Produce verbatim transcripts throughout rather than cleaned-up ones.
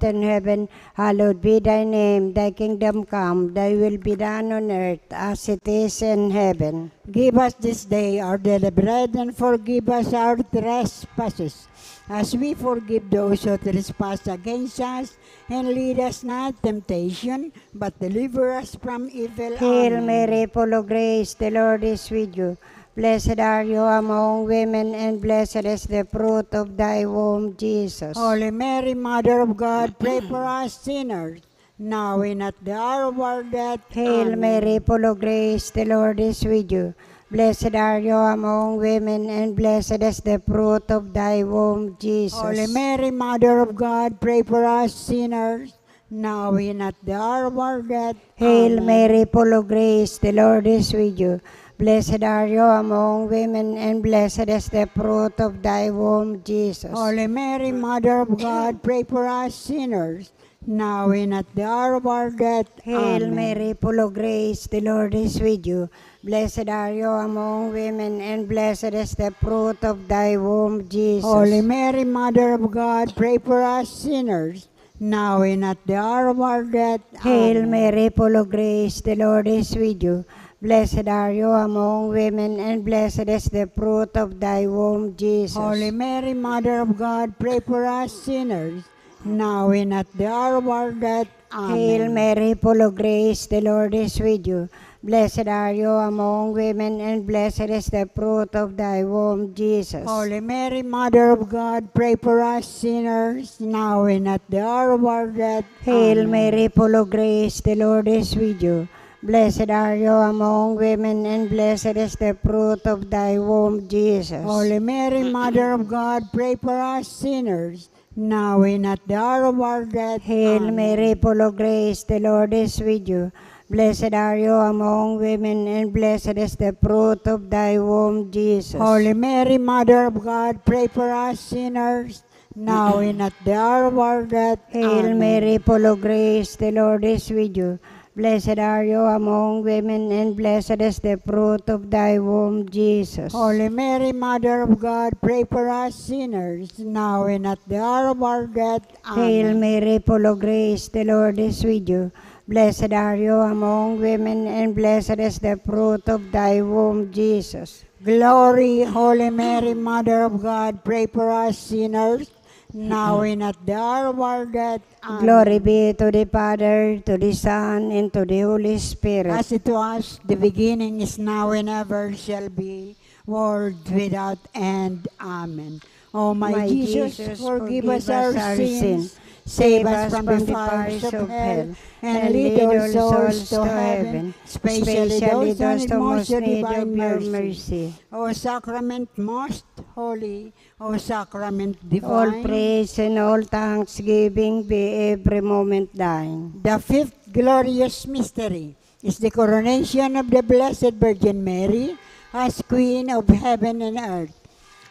in heaven. Hallowed be thy name. Thy kingdom come. Thy will be done on earth as it is in heaven. Give us this day our daily bread, and forgive us our trespasses, as we forgive those who trespass against us. And lead us not temptation, but deliver us from evil. Hail Amen. Mary, full of grace, the Lord is with you. Blessed are you among women, and blessed is the fruit of thy womb, Jesus. Holy Mary, Mother of God, pray for us sinners, now and at the hour of our death. Hail Amen. Mary, full of grace, the Lord is with you. Blessed are you among women, and blessed is the fruit of thy womb, Jesus. Holy Mary, Mother of God, pray for us sinners, now and at the hour of our death. Hail Amen. Mary, full of grace, the Lord is with you. Blessed are you among women, and blessed is the fruit of thy womb, Jesus. Holy Mary, Mother of God, pray for us sinners, now and at the hour of our death. Hail Amen. Mary, full of grace, the Lord is with you. Blessed are you among women, and blessed is the fruit of thy womb, Jesus. Holy Mary, Mother of God, pray for us sinners, now and at the hour of our death. Hail Amen. Mary, full of grace, the Lord is with you. Blessed are you among women, and blessed is the fruit of thy womb, Jesus. Holy Mary, Mother of God, pray for us sinners, now and at the hour of our death. Amen. Hail Mary, full of grace, the Lord is with you. Blessed are you among women, and blessed is the fruit of thy womb, Jesus. Holy Mary, Mother of God, pray for us sinners, now and at the hour of our death. Hail Amen. Mary, full of grace, the Lord is with you. Blessed are you among women, and blessed is the fruit of thy womb, Jesus. Holy Mary, Mother of God, pray for us sinners, now and at the hour of our death. Hail Amen. Mary, full of grace, the Lord is with you. Blessed are you among women, and blessed is the fruit of thy womb, Jesus. Holy Mary, Mother of God, pray for us sinners, now and at the hour of our death. Hail Amen. Mary, full of grace, the Lord is with you. Blessed are you among women, and blessed is the fruit of thy womb, Jesus. Holy Mary, Mother of God, pray for us sinners, now and at the hour of our death. Hail Amen. Mary, full of grace, the Lord is with you. Blessed are you among women, and blessed is the fruit of thy womb, Jesus. Glory, Holy Mary, Mother of God, pray for us sinners, now and at the hour of our death. Amen. Glory be to the Father, to the Son, and to the Holy Spirit. As it was the beginning, is now, and ever shall be, world without end. Amen. O my Jesus, forgive us our sins, save us from the fires of hell, and lead all souls to heaven, especially those in most need of your mercy. O Sacrament most holy, O Sacrament divine. All praise and all thanksgiving be every moment thine. The fifth glorious mystery is the coronation of the Blessed Virgin Mary as Queen of heaven and earth.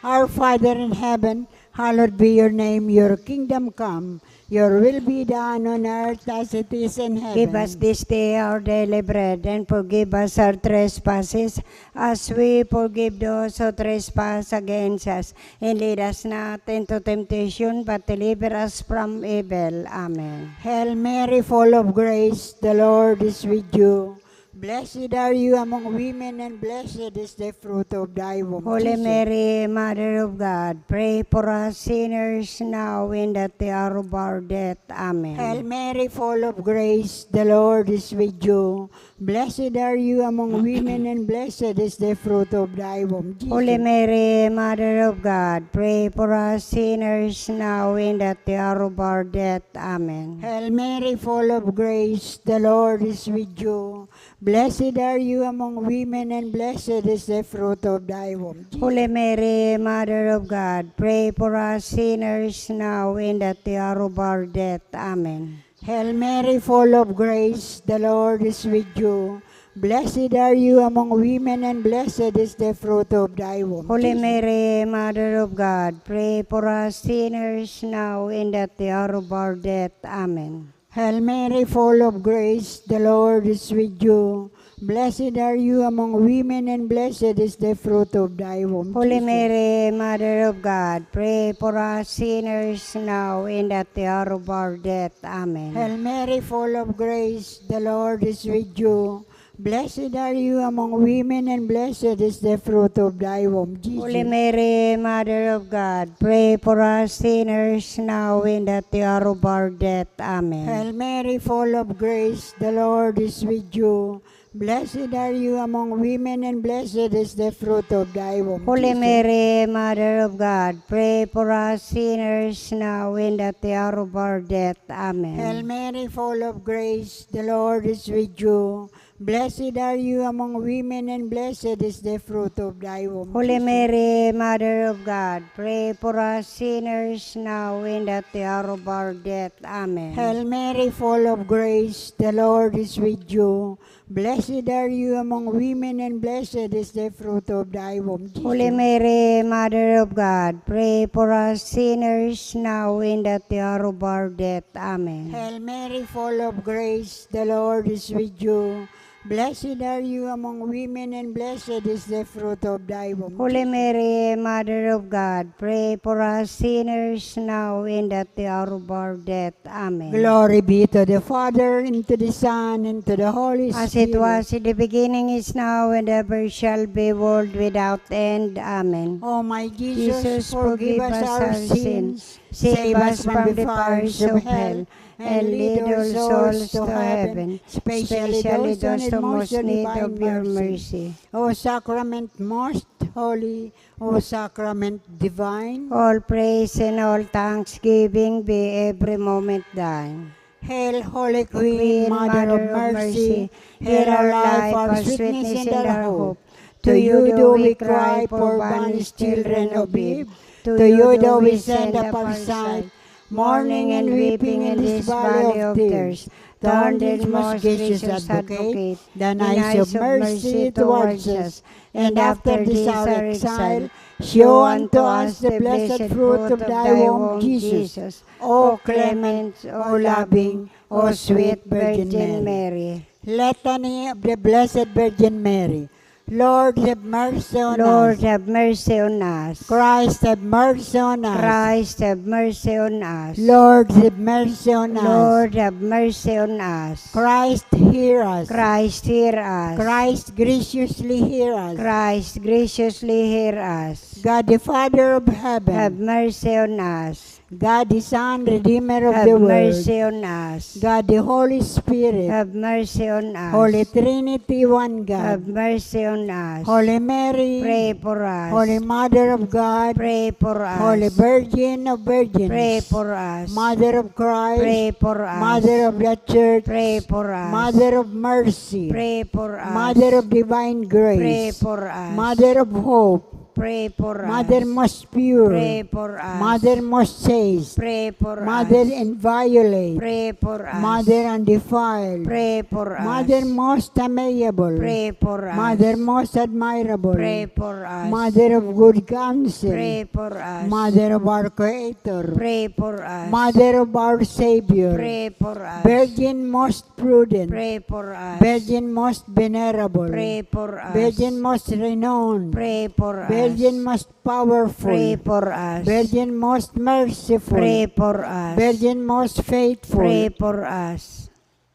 Our Father in heaven, hallowed be your name. Your kingdom come. Your will be done on earth as it is in heaven. Give us this day our daily bread, and forgive us our trespasses, as we forgive those who trespass against us. And lead us not into temptation, but deliver us from evil. Amen. Hail Mary, full of grace, the Lord is with you. Blessed are you among women, and blessed is the fruit of thy womb, Holy Jesus. Mary, Mother of God, pray for us sinners now and at the hour of our death. Amen. Hail Mary, full of grace, the Lord is with you. Blessed are you among women, and blessed is the fruit of thy womb, Jesus. Holy Mary, Mother of God, pray for us sinners now and at the hour of our death. Amen. Hail Mary, full of grace, the Lord is with you. Blessed are you among women, and blessed is the fruit of thy womb, Jesus. Holy Mary, Mother of God, pray for us sinners now and at the hour of our death. Amen. Hail Mary, full of grace, the Lord is with you. Blessed are you among women, and blessed is the fruit of thy womb, Holy Jesus. Mary, Mother of God, pray for us sinners now and at the hour of our death. Amen. Hail Mary, full of grace, the Lord is with you. Blessed are you among women, and blessed is the fruit of thy womb, Holy Jesus. Mary, Mother of God, pray for us sinners now and at the hour of our death. Amen. Hail Mary, full of grace, the Lord is with you. Blessed are you among women, and blessed is the fruit of thy womb, Jesus. Holy Mary, Mother of God, pray for us sinners now and at the hour of our death. Amen. Hail Mary, full of grace, the Lord is with you. Blessed are you among women, and blessed is the fruit of thy womb, Holy Jesus. Mary, Mother of God, pray for us sinners now and at the hour of our death. Amen. Hail Mary, full of grace, the Lord is with you. Blessed are you among women, and blessed is the fruit of thy womb, Holy Jesus. Mary, Mother of God, pray for us sinners now and at the hour of our death. Amen. Hail Mary, full of grace, the Lord is with you. Blessed are you among women, and blessed is the fruit of thy womb, Jesus. Holy Mary, Mother of God, pray for us sinners now and at the hour of our death. Amen. Hail Mary, full of grace, the Lord is with you. Blessed are you among women, and blessed is the fruit of thy womb, Holy Jesus. Mary, Mother of God, pray for us sinners now and at the hour of our death. Amen. Glory be to the Father, and to the Son, and to the Holy Spirit. As it was in the beginning, is now, and ever shall be, world without end. Amen. O my Jesus, Jesus, forgive us our sins, save us from the fires of hell, and lead all souls to heaven, especially those who most need of your mercy. O Sacrament most holy, O Sacrament divine. All praise and all thanksgiving be every moment thine. Hail, Holy Queen, Queen, Mother of Mercy, hear our life, our sweetness, and our hope. To you do we cry, poor banished children of Eve. To you do we send up our sight, mourning and weeping in this valley of tears. Turn then, most gracious Advocate, thine eyes of mercy towards us, and after this our exile, show unto us the blessed fruit of thy womb, Jesus. O clement, O loving, O sweet Virgin Mary. Litany of the Blessed Virgin Mary. Lord, have mercy on us. Lord, have mercy on us. Christ, have mercy on us. Christ, have mercy on us. Lord, have mercy on us. Lord, have mercy on us. Christ, hear us. Christ, hear us. Christ, graciously hear us. Christ, graciously hear us. God, the Father of heaven, have mercy on us. God the Son, Redeemer of the world, have mercy on us. God the Holy Spirit, have mercy on us. Holy Trinity, one God, have mercy on us. Holy Mary, pray for us. Holy Mother of God, pray for us. Holy Virgin of Virgins, pray for us. Mother of Christ, pray for us. Mother of the Church, pray for us. Mother of Mercy, pray for us. Mother of Divine Grace, pray for us. Mother of Hope, pray for us. Mother most pure, pray for us. Mother most chaste, pray for us. Mother inviolate, pray for us. Mother undefiled, pray for us. Mother most amiable, pray for us. Mother most admirable, pray for us. Mother of good counsel, pray for us. Mother of our Creator, pray for us. Mother of our Savior, pray for us. Virgin most prudent, pray for us. Virgin most venerable, pray for us. Virgin most renowned, pray for us. Virgin most powerful, pray for us. Virgin most merciful, pray for us. Virgin most faithful, pray for us.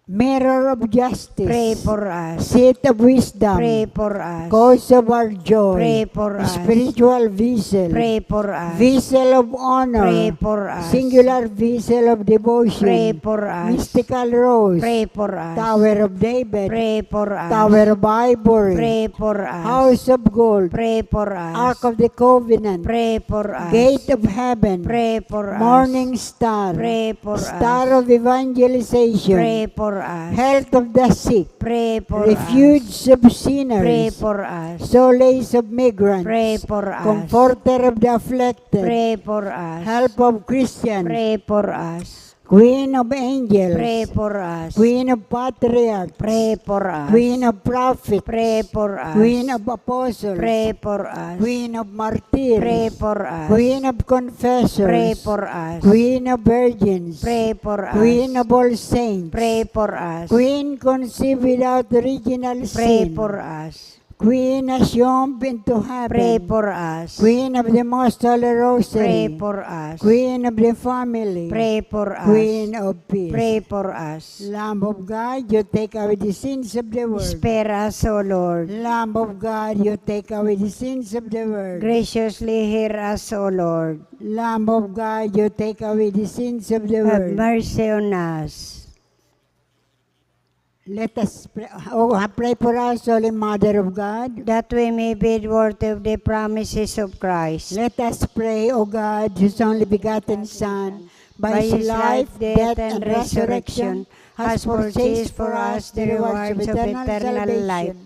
Mirror of justice, pray for us. Seat of wisdom, pray for us. Cause of our joy, pray for us. Spiritual vessel, pray for us. Vessel of honor, pray for us. Singular vessel of devotion, pray for us. Mystical rose, pray for us. Tower of David, pray for us. Tower of ivory, pray for us. House of gold, pray for us. Ark of the covenant, pray for us. Gate of heaven, pray for us. Morning star, pray for us. Star of evangelization, pray for us. Health of the sick, pray for us. Refuge of sinners, pray for us. Solace of migrants, pray for us. Comforter of the afflicted, pray for us. Help of Christians, pray for us. Queen of angels. Pray for us. Queen of patriarchs. Pray for us. Queen of prophets. Pray for us. Queen of apostles. Pray for us. Queen of martyrs. Pray for us. Queen of confessors. Pray for us. Queen of virgins. Pray for us. Queen of all saints. Pray for us. Queen conceived without original sin. Pray for us. Queen assumed into heaven. Pray for us. Queen of the Most Holy Rosary. Pray for us. Queen of the family. Pray for us. Queen of peace. Pray for us. Lamb of God, you take away the sins of the world. Spare us, O Lord. Lamb of God, you take away the sins of the world. Graciously hear us, O Lord. Lamb of God, you take away the sins of the world. Have mercy on us. Let us pray. Oh, pray for us, Holy Mother of God. That we may be worthy of the promises of Christ. Let us pray, O God, whose only begotten Son, by his life, death, and resurrection, has purchased for us the rewards of eternal life.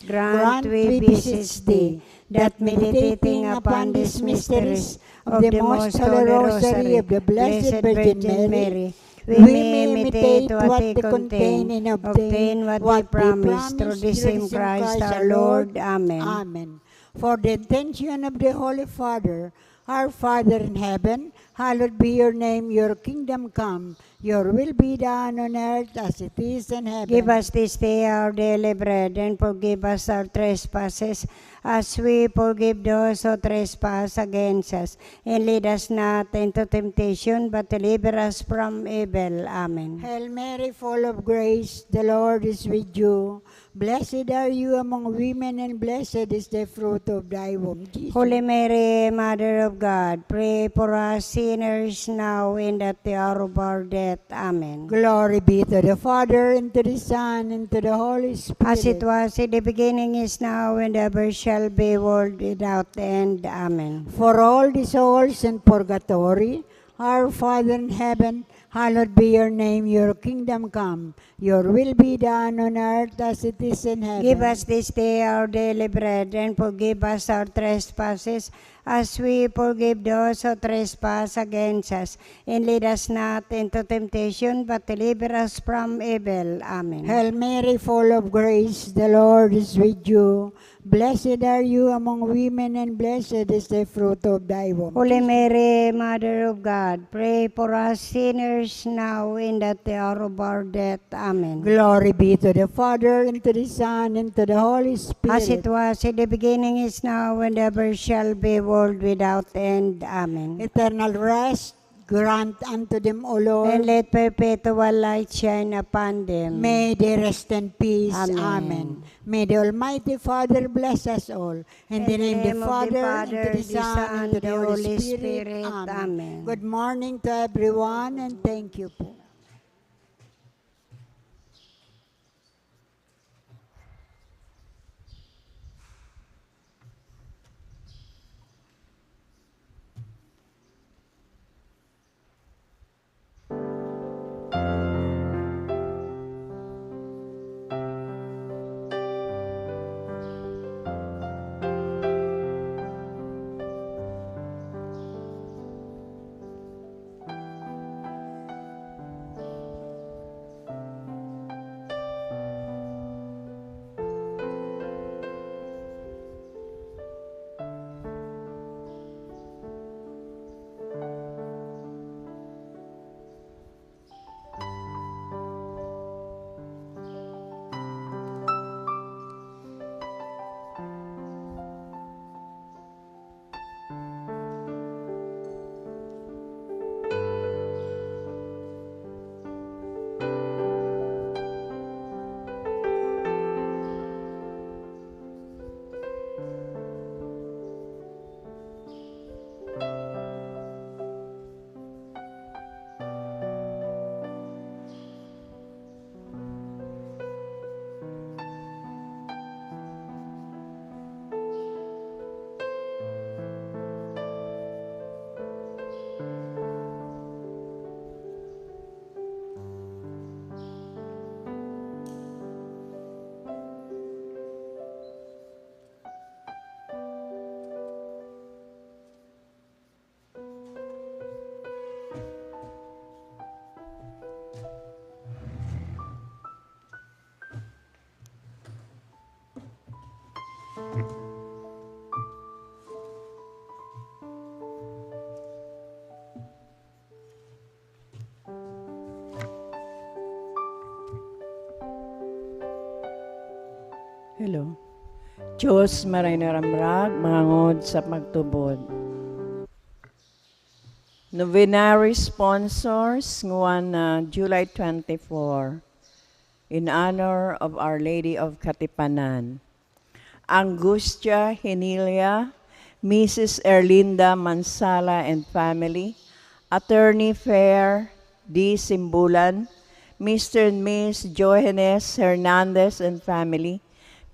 Grant, we beseech thee, that meditating upon these mysteries of the most holy rosary of the Blessed Virgin Mary, we may imitate what they contain and obtain what they promise, through the same Christ our Lord. Amen. Amen. For the intention of the Holy Father, our Father in heaven, hallowed be your name, your kingdom come, your will be done on earth as it is in heaven. Give us this day our daily bread, and forgive us our trespasses, as we forgive those who trespass against us. And lead us not into temptation, but deliver us from evil. Amen. Hail Mary, full of grace, the Lord is with you. Blessed are you among women, and blessed is the fruit of thy womb, Jesus. Holy Mary, Mother of God, pray for us sinners now and at the hour of our death. Amen. Glory be to the Father, and to the Son, and to the Holy Spirit. As it was in the beginning, is now, and ever shall be, world without end. Amen. For all the souls in purgatory, our Father in heaven, hallowed be your name, your kingdom come, your will be done on earth as it is in heaven. Give us this day our daily bread, and forgive us our trespasses, as we forgive those who trespass against us. And lead us not into temptation, but deliver us from evil. Amen. Hail Mary, full of grace, the Lord is with you. Blessed are you among women, and blessed is the fruit of thy womb. Holy Mary, Mother of God, pray for us sinners now and at the hour of our death. Amen. Glory be to the Father, and to the Son, and to the Holy Spirit. As it was in the beginning, is now, and ever shall be, world without end. Amen. Eternal rest grant unto them, O Lord. And let perpetual light shine upon them. May they rest in peace. Amen. Amen. May the Almighty Father bless us all. In the name of the Father, and of the Son, and of the Holy Spirit. Amen. Amen. Good morning to everyone, and thank you po. Hello. Diyos maray na ramrag, mga ngod sa pagtubod. Novenary sponsors, nguan na July twenty-four, in honor of Our Lady of Katipanan. Angustia Henilia, Missus Erlinda Mansala and family, Attorney Fair D. Simbulan, Mister and Miss Johannes Hernandez and family,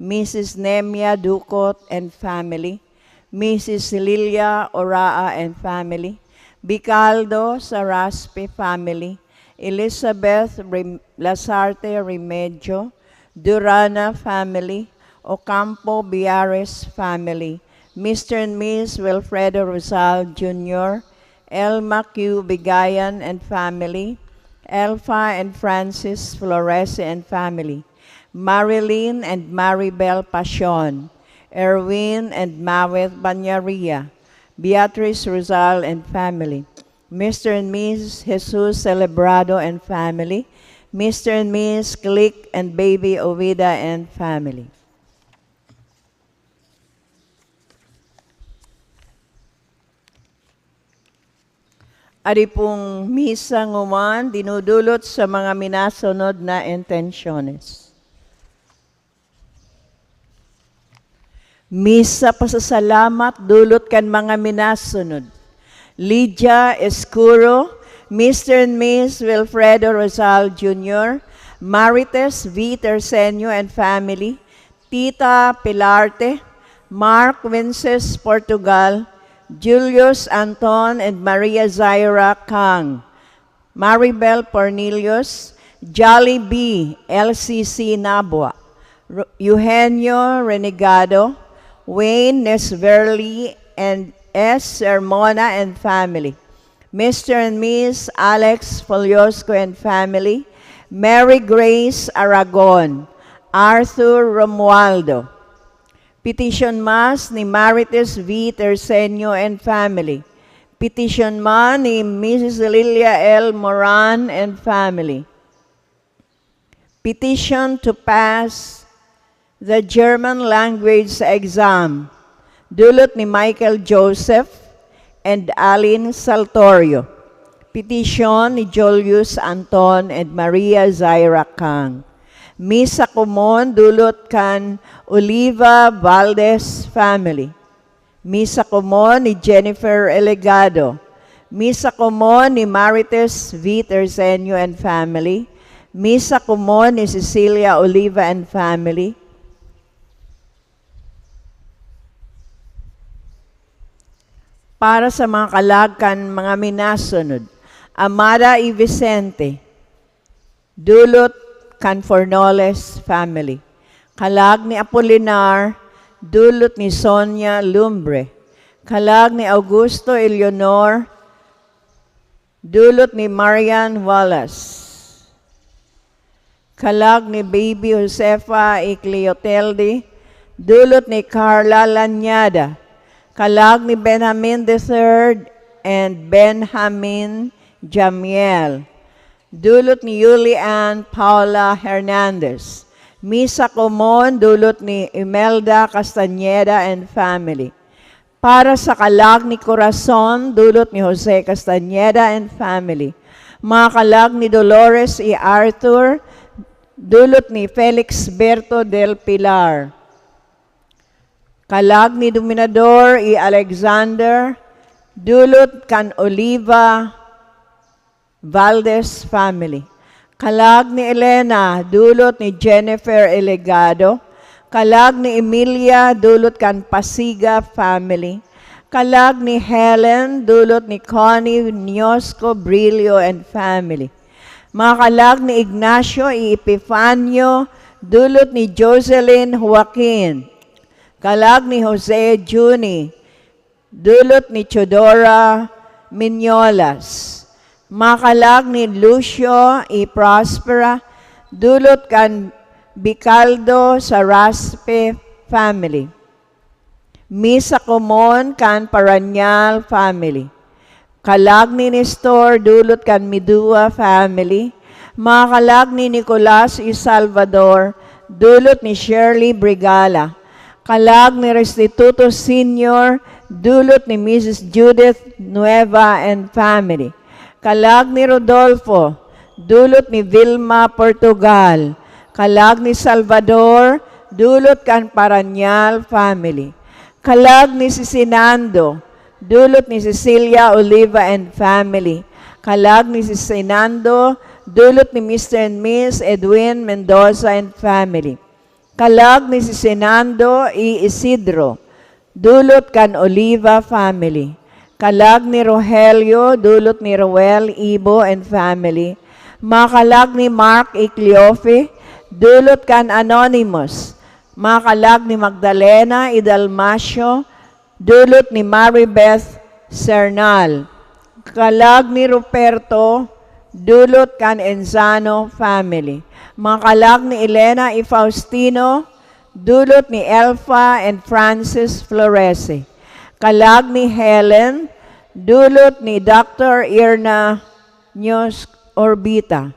Missus Nemia Ducot and family, Missus Lilia Oraa and family, Bicaldo Saraspe family, Elizabeth Rem-, Lasarte Remedio, Durana family, Ocampo Biares family, Mister and Miss Wilfredo Rosal Junior, Elma Q. Bigayan and family, Elfa and Francis Florese and family, Marilyn and Maribel Pasion, Erwin and Maweth Banyaria, Beatrice Rosal and family, Mister and Miss Jesus Celebrado and family, Mister and Miss Click and Baby Ovida and family. Ari pong misa nguman dinudulot sa mga minasunod na intensyones. Misa pasasalamat dulot kan mga minasunod: Lydia Escuro, Mister and Miss Wilfredo Rosal Junior, Marites V. Terceño and family, Tita Pilarte, Mark Wences Portugal, Julius Anton and Maria Zaira Kang, Maribel Pornelius, Jolly B, L C C Nabua, Ro-, Eugenio Renegado, Wayne Nesverli, and S. Sermona and family, Mister and Miss Alex Foliosco and family, Mary Grace Aragon, Arthur Romualdo. Petition Mass ni Marites V. Terceño and family. Petition man ni Missus Lilia L. Moran and family. Petition to pass the German language exam. Dulot ni Michael Joseph and Alin Saltorio. Petition ni Julius Anton and Maria Zaira Kang. Misa komon dulot kan Oliva Valdez family. Misa komon ni Jennifer Elegado. Misa komon ni Marites V. Terceño and family. Misa komon ni Cecilia Oliva and family. Para sa mga kalag kan mga minasunod: Amada y Vicente, dulot kan Fornoles family. Kalag ni Apolinar, dulot ni Sonia Lumbre. Kalag ni Augusto Eleonor, dulot ni Marian Wallace. Kalag ni Baby Josefa y Cleoteldi, dulot ni Carla Lañada. Kalag ni Benjamin the third and Benjamin Jamiel, dulot ni Yuli Ann Paula Hernandez. Misa komon, dulot ni Imelda Castañeda and family. Para sa kalag ni Corazon, dulot ni Jose Castañeda and family. Mga kalag ni Dolores y Arthur, dulot ni Felix Berto del Pilar. Kalag ni Dominador y Alexander, dulot kan Oliva Valdez family. Kalag ni Elena, dulot ni Jennifer Elegado. Kalag ni Emilia, dulot kan Pasiga family. Kalag ni Helen, dulot ni Connie Niosco Brillo and family. Mga kalag ni Ignacio y Epifanio, dulot ni Jocelyn Joaquin. Kalag ni Jose Juni, dulot ni Teodora Miñolas. Mga kalag ni Lucio y Prospera, dulot kan Bicaldo Saraspe family. Misa komon kan Paranyal family. Kalag ni Nestor, dulot kan Midua family. Mga kalag ni Nicolas y Salvador, dulot ni Shirley Brigala. Kalag ni Restituto Senior, dulot ni Missus Judith Nueva and family. Kalag ni Rodolfo, dulot ni Vilma Portugal. Kalag ni Salvador, dulot kan Paranyal family. Kalag ni Sisinando, dulot ni Cecilia Oliva and family. Kalag ni Sisinando, dulot ni Mister and Miss Edwin Mendoza and family. Kalag ni Sisinando I. Isidro, dulot kan Oliva family. Kalag ni Rogelio, dulot ni Roel Ibo and family. Makalag ni Mark Icliofe, dulot kan Anonymous. Makalag ni Magdalena I. Dalmacio, dulot ni Maribeth Sernal. Kalag ni Ruperto, dulot kan Enzano family. Makalag ni Elena I. Faustino, dulot ni Elfa and Francis Florese. Kalag ni Helen, dulot ni Doctor Irna Nyos Orbita.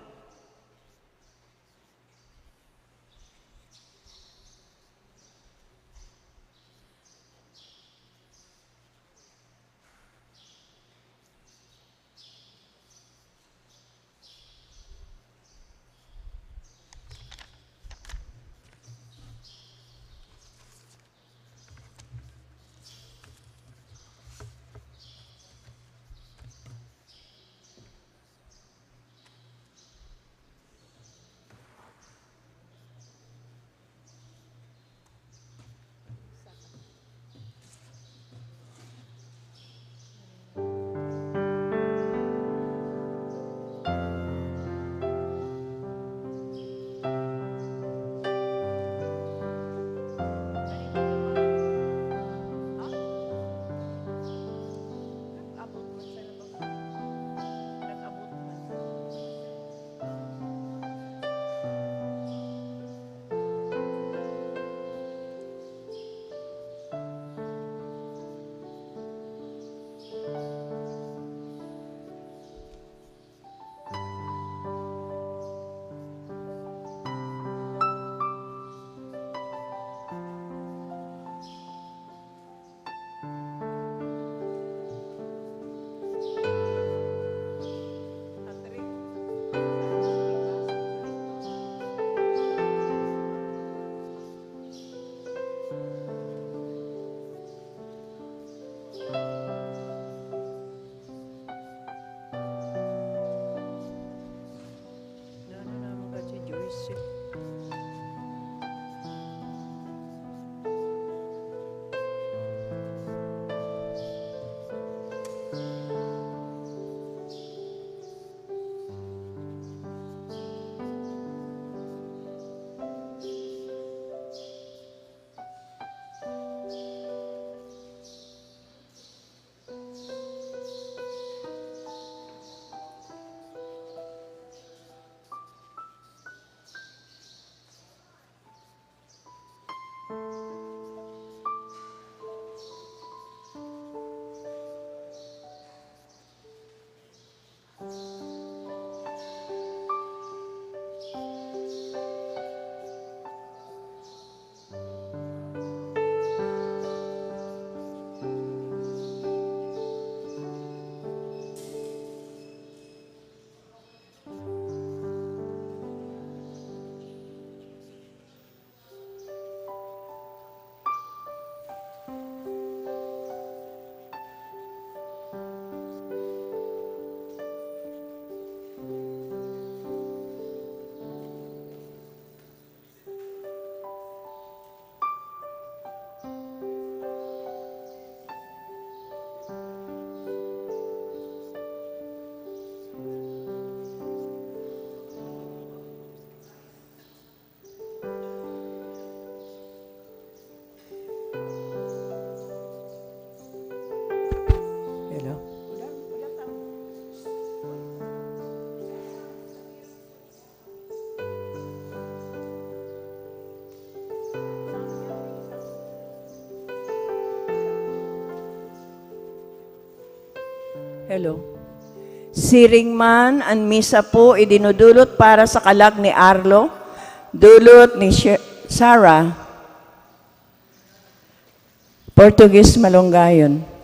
Hello? Hello. Siring man, an misa po idinudulot para sa kalag ni Arlo, Dulot ni She-, Sarah, Portuguese Malunggayon.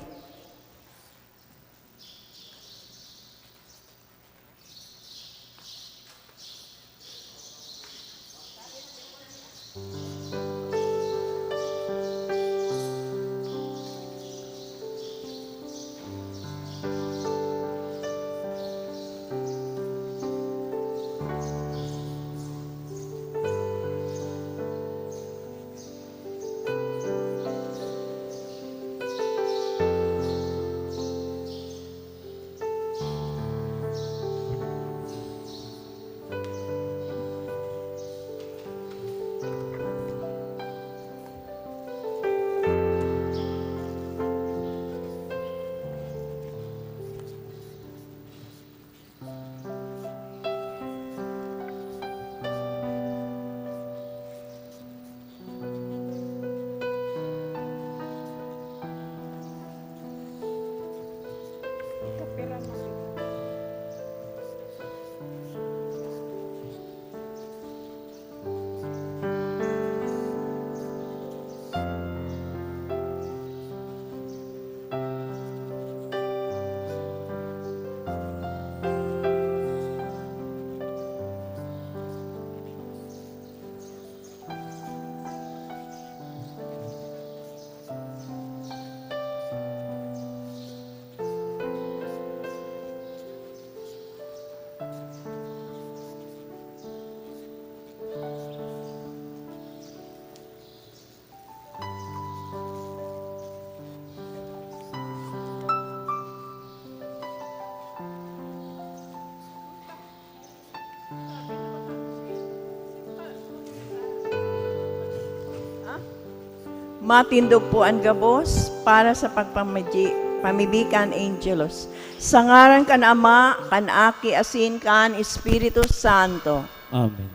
Matindog po an gabos para sa pagpamiji-, pamibi kan Angelus. Sa ngaran kan Ama, kan Aki, asin kan Espiritu Santo. Amen.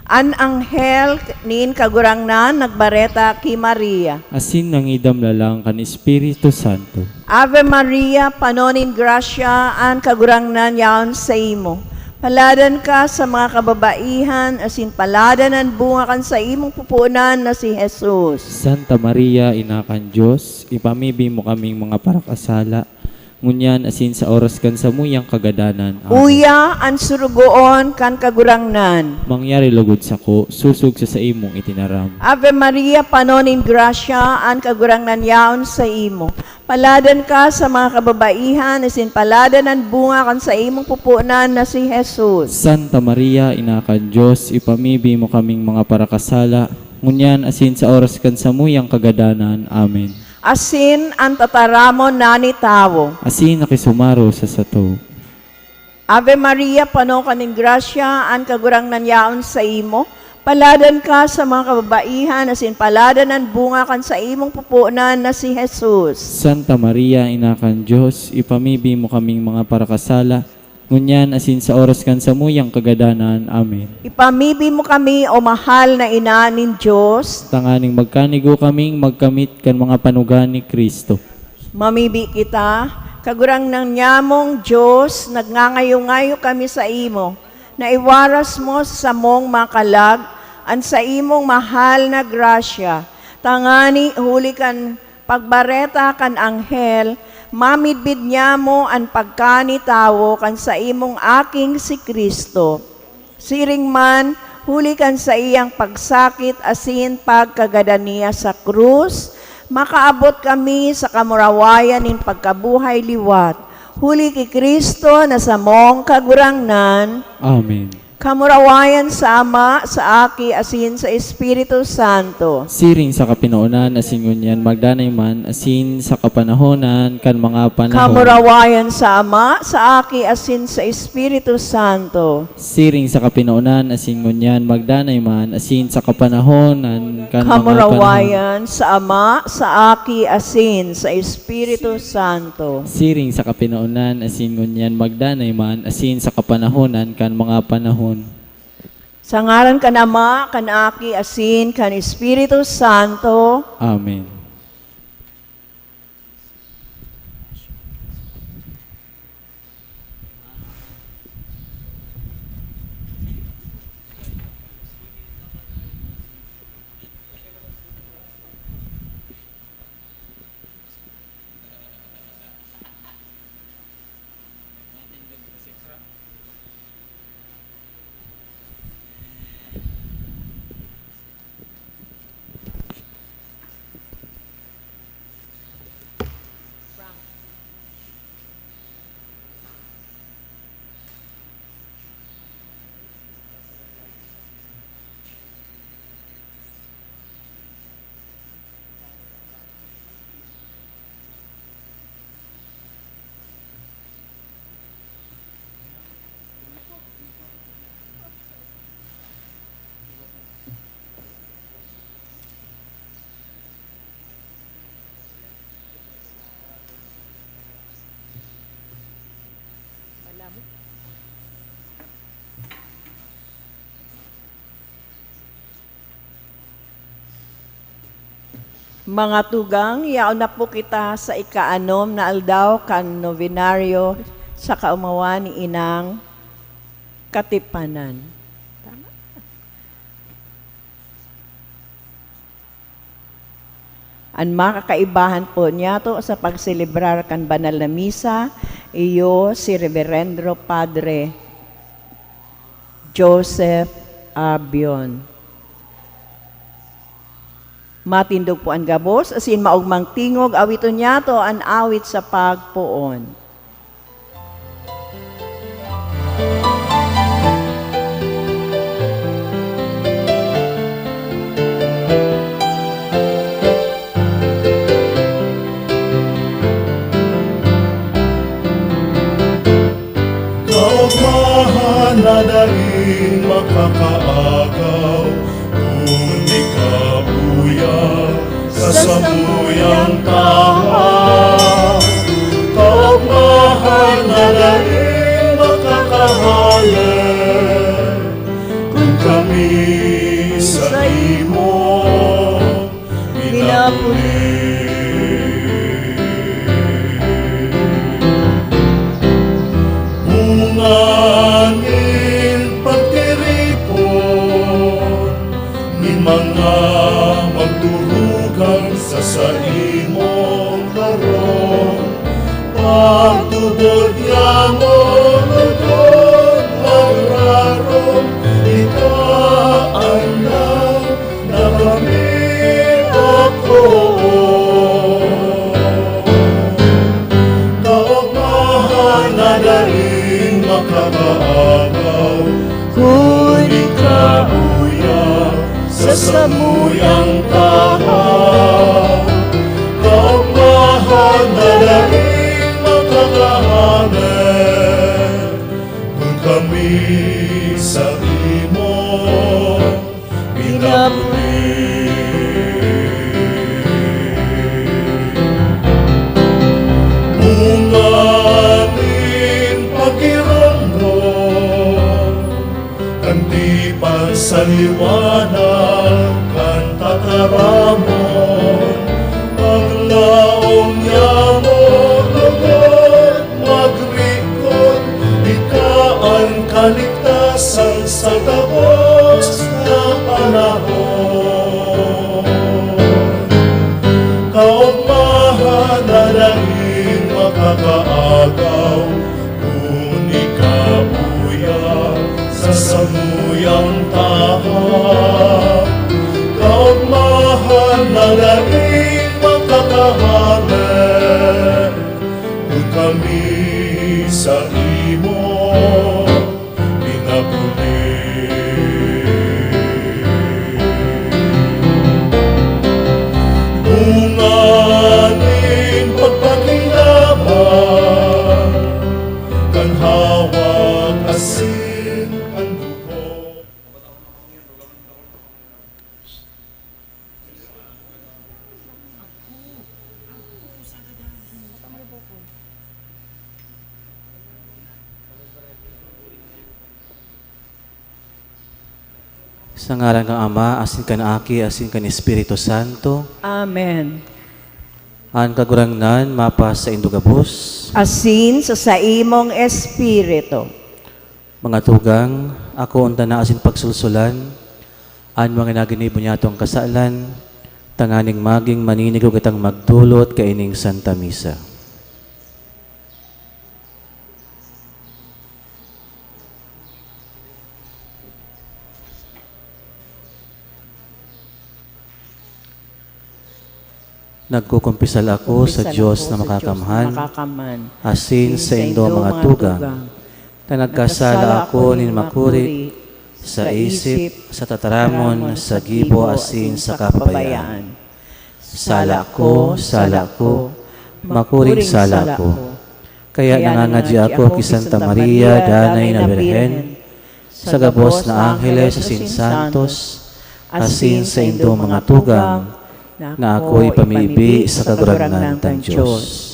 An anghel nin Kagurangnan nagbareta ki Maria. Asin nangidam lalang kan Espiritu Santo. Ave Maria, pano nin grasya, an Kagurangnan yaon saimo. Paladan ka sa mga kababaihan, asin paladan an bunga kan saimong pupunan na si Jesus. Santa Maria, Ina kan Dios, ipamibi mo kaming mga parakasala, ngunyan asin sa oras kan samuyang kagadanan. Amen. Uya an surugoon kan Kagurangnan. Mangyari logod sako, sosog sa saimong itinaram. Ave Maria, pano nin grasya, an Kagurangnan yaon saimo. Paladan ka sa mga kababaihan, asin paladan an bunga kan saimong pupunan na si Jesus. Santa Maria, Ina kan Dios, ipamibi mo kaming mga parakasala, ngunyan asin sa oras kan samuyang kagadanan. Amen. Asin an tataramon na ni tawo. Asin nakisumaro sa sato. Ave Maria, pano ka nin grasya, an Kagurangnan yaon saimo. Paladan ka sa mga kababaihan, asin paladan an bunga kan saimong pupunan na si Jesus. Santa Maria, Ina kan Dios, ipamibi mo kaming mga parakasala, ngunyan asin sa oras kan samuyang kagadanan. Amen. Ipamibi mo kami, O mahal na Ina nin Dios. Tanganing magkanigo kaming magkamit kan mga panuga ni Cristo. Mamibi kita. Kagurangnan nyamong Dios, nagngangayo-ngayo kami saimo, na iwaras mo sa samong mga kalag an saimong mahal na grasya, tangani huli kan pagbareta kan anghel, mamidbid nyamo an pagkanitawo kan saimong Aking si Cristo. Siring man, huli kan saiyang pagsakit asin pagkagadan niya sa krus, makaabot kami sa kamurawayan nin pagkabuhay liwat, huli ki Cristo na samong Kagurangnan. Amen. Kamurawayan sa Ama, sa Aki, asin sa Espiritu Santo. Siring sa kapinonan asin ngunyan magdanay man, asin sa kapanahonan kan mga panahon. Kamurawayan sa Ama, sa Aki, asin sa Espiritu Santo. Siring sa kapinonan asin ngunyan magdanay man, asin sa kapanahonan kan mga panahon. Kamurawayan sa Ama, sa Aki, asin sa Espiritu Santo. Siring sa kapinonan asin ngunyan magdanay man, asin sa kapanahonan kan mga panahon. Sa ngaran kan Ama, kan Aki, asin kan Espiritu Santo. Amen. Mga tugang, yaon na po kita sa ikaanom na aldaw kan nobenaryo sa kaomawan ni Inang Katipanan. Tama? An makakaibahan po niyato sa pagselebrar kan banal na misa, iyo si Reverendo Padre Joseph Abion. Matindog po an gabos, asin maogmang tingog, awiton niyato an awit sa pagpoon. Kaogmahan na daing makakaagaw, kundi kabuya sa samuyang tahaw. Kaogmahan na daing makakahale, kun kami sa imo minapuli. Bunga nin pagtiripon nin mga magturugang sa saimong harong. Pagtubod niamo lugod magrarom, ika an na kami ako. Kaogmahan na daing makakaagaw, kun ika uya sa samuyang tahaw. Kaogmahan na daing makakahangad, kun kami sa imo pinapuli. Bunga nin pagiromdom kan tipan sa liwanag kan tataramon, paglaom niamo lugod magrikot, ika an kaligtasan sa gabos na panahon. Kaogmahan na daing makakaagaw, kun ika uya sa samuyang tahaw. Kaogmahan na daing makakahangad, kun kami sa imo pinapuli. Bunga nin pagpakinaban kan hawak asin kan dugo. Sa ngaran kan Ama, asin kan Aki, asin kan Espiritu Santo. Amen. An Kagurangnan mapasaindo gabos. Asin sa saimong espiritu. Mga tugang, akoon ta na asin pagsulsulan an mga naginibo niyatong kasalan, tanganing magin maninigo kitang magdolot kaining Santa Misa. Nagkukumpisal ako sa Diyos na makakamhan, asin saindo mga tugang, na nagkasala ako nin makuri sa isip, sa tataramon, sa gibo, asin sa kapabayaan. Sala ko, sala ko, makuring sala ko. Kaya nangangadya ako ki Santa Maria, Danay na Birhen, sa gabos na angheles asin santos, asin saindong mga tugang, na ako ipamibi sa Kagurangnan tang Dios.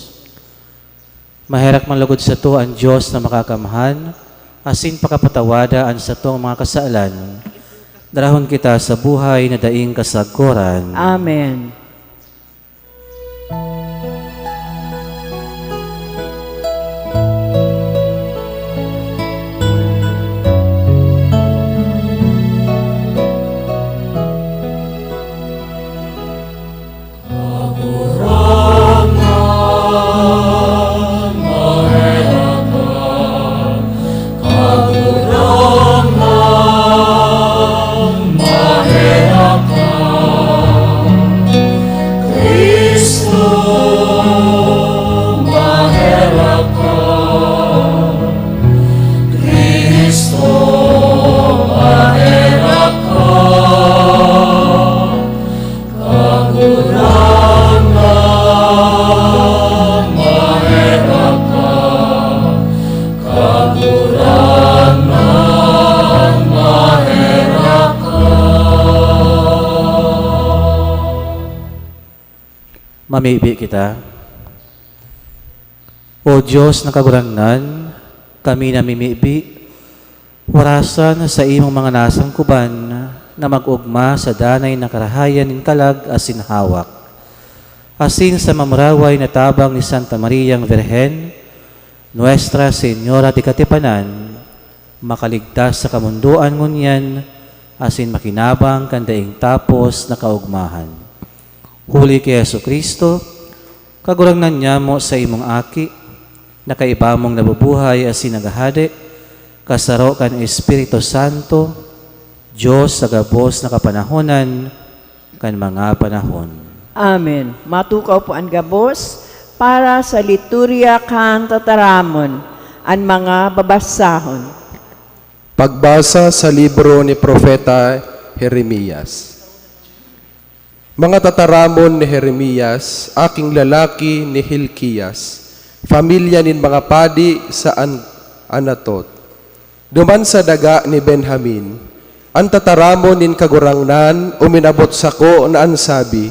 Maherak man logod sato an Dios na makakamhan, asin pakapatawada an satong mga kasalan. Darahon kita sa buhay na daing kasagkoran. Amen. Mamibi kita. O Dios na Kagurangnan, kami namimibi, warasan sa imong mga nasangkuban na mag-ogma sa danay na karahayan nin kalag asin hawak, asin sa mamuraway na tabang ni Santa Mariang Birhen, Nuestra Señora de Katipanan, makaligtas sa kamondoan ngunyan asin makinabang kan daing tapos na kaogmahan. Huli ki Jesu-Cristo, Kagurangnan nyamo, sa imong Aki, na kaiba mong nabubuhay asin naghahade, kasaro kan Espiritu Santo, Dios sa gabos na kapanahonan kan mga panahon. Amen. Matukaw po an gabos para sa liturya kan tataramon, an mga babasahon. Pagbasa sa libro ni Propeta Jeremias. Mga tataramon ni Jeremias, aking lalaki ni Hilkias, pamilya nin mga padi sa An-, Anatot. Duman sa daga ni Benjamin, an tataramon nin Kagurangnan uminabot sako na an sabi,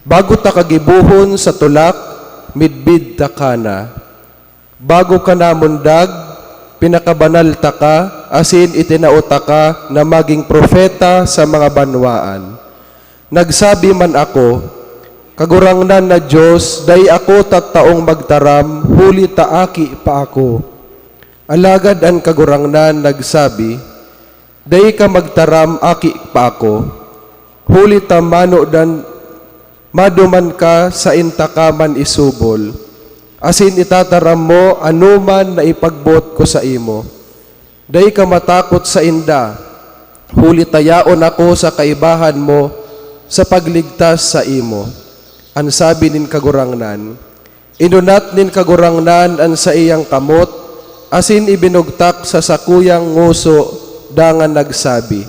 "Bago ta ka gibohon sa tulak, midbid taka na. Bago ka namundag, pinakabanal taka, asin itinao taka na magin propeta sa mga banwaan." Nagsabi man ako, "Kagurangnan na Dios, dai ako tataong magtaram, huli ta aki pa ako." Alagad an Kagurangnan nagsabi, "Dai ka magtaram aki pa ako, huli ta manodan, maduman ka sainta ka man isubol, asin itataram mo anoman na ipagboot ko saimo. Dai ka matakot sainda, huli ta yaon ako sa kaibahan mo sa pagligtas saimo." An sabi nin Kagurangnan, Inunat nin Kagurangnan an saiyang kamot asin ibinugtak sa sakuyang ngoso dangan nagsabi,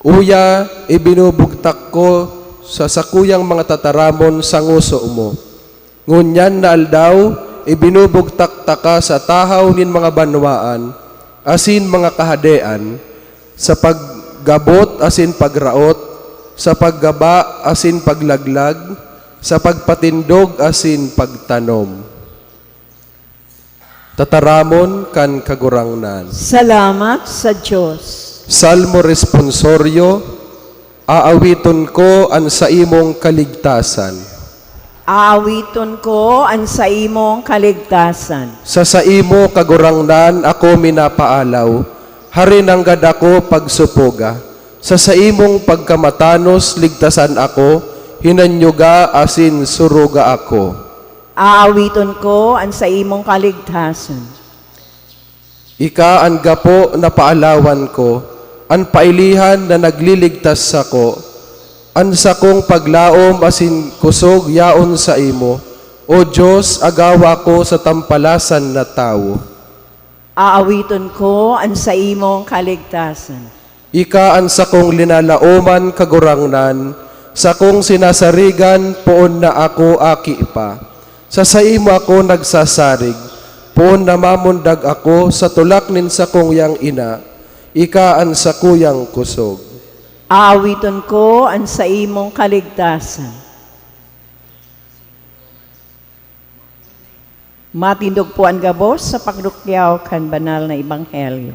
"Uya, ibinubugtak ko sa sakuyang mga tataramon sa ngoso mo. Ngunyan na aldaw, ibinubugtak taka sa tahaw nin mga banwaan asin mga kahadean, sa paggabot asin pagraot, sa paggaba asin paglaglag, sa pagpatindog asin pagtanom." Tataramon kan Kagurangnan. Salamat sa Dios. Salmo Responsorio. Aawiton ko an saimong kaligtasan. Aawiton ko an saimong kaligtasan. Sa saimo, Kagurangnan, ako minapaalaw, hari nanggad ako pagsupoga. Sa saimong pagkamatanos, ligtasan ako, hinanyuga asin suruga ako. Aawiton ko an saimong kaligtasan. Ika an gapo na paalawan ko, an pailihan na nagliligtas sako. An sakong paglaom asin kusog yaon saimo, O Dios, agawa ko sa tampalasan na tawo. Aawiton ko an saimong kaligtasan. Ika an sakong linalaoman, Kagurangnan, sakong sinasarigan poon na ako aki pa. Sa saimo ako nagsasarig, poon na mamundag ako sa tulak nin sakuyang ina, ika an sakuyang kusog. Aawiton ko an saimong kaligtasan. Matindog po an gabos sa pagdukyaw kan banal na ebanghelyo.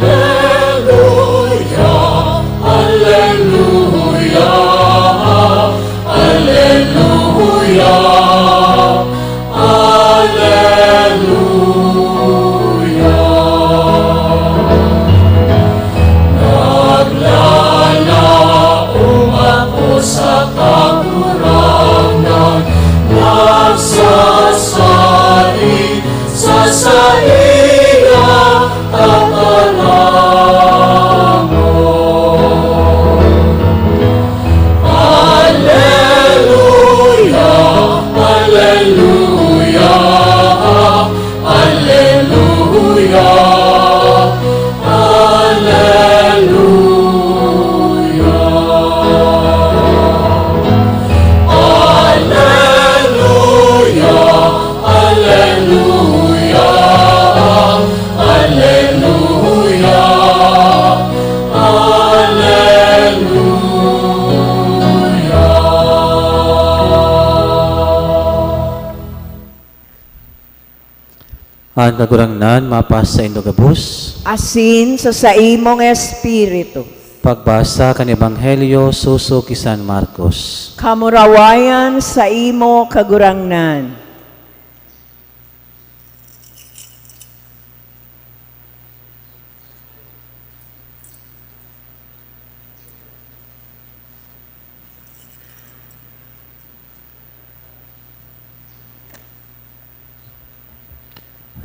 Aleluya, aleluya, aleluya. Aleluya. Naglalaom ako sa Kagurangnan, nagsasadi sa saiyang tataramon. Aleluya, aleluya, aleluya, aleluya. Aleluya, aleluya, An Kagurangnan mapasaindo gabos. Asin sa saimong espiritu. Pagbasa kan Ebanghelyo sosog ki San Marcos. Kamurawayan saimo, Kagurangnan.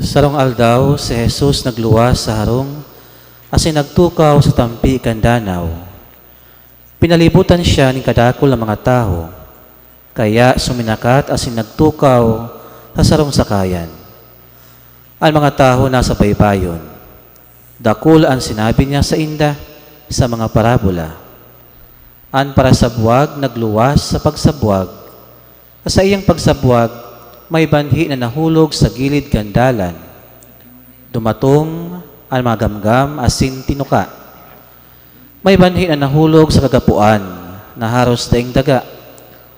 Sarong aldaw, si Jesus nagluwas sa harong asin nagtukaw sa tampi kan danaw. Pinalibutan siya nin kadakul na mga tawo, kaya suminakat asin nagtukaw sa sarong sakayan. An mga tawo nasa baybayon. Dakul an sinabi niya sainda sa mga parabola. An parasabwag nagluwas sa pagsabwag. Sa saiyang pagsabwag, may banhi na nahulog sa gilid kan dalan. Dumatong an mga gamgam asin tinuka. May banhi na nahulog sa kagapoan na haros daing daga,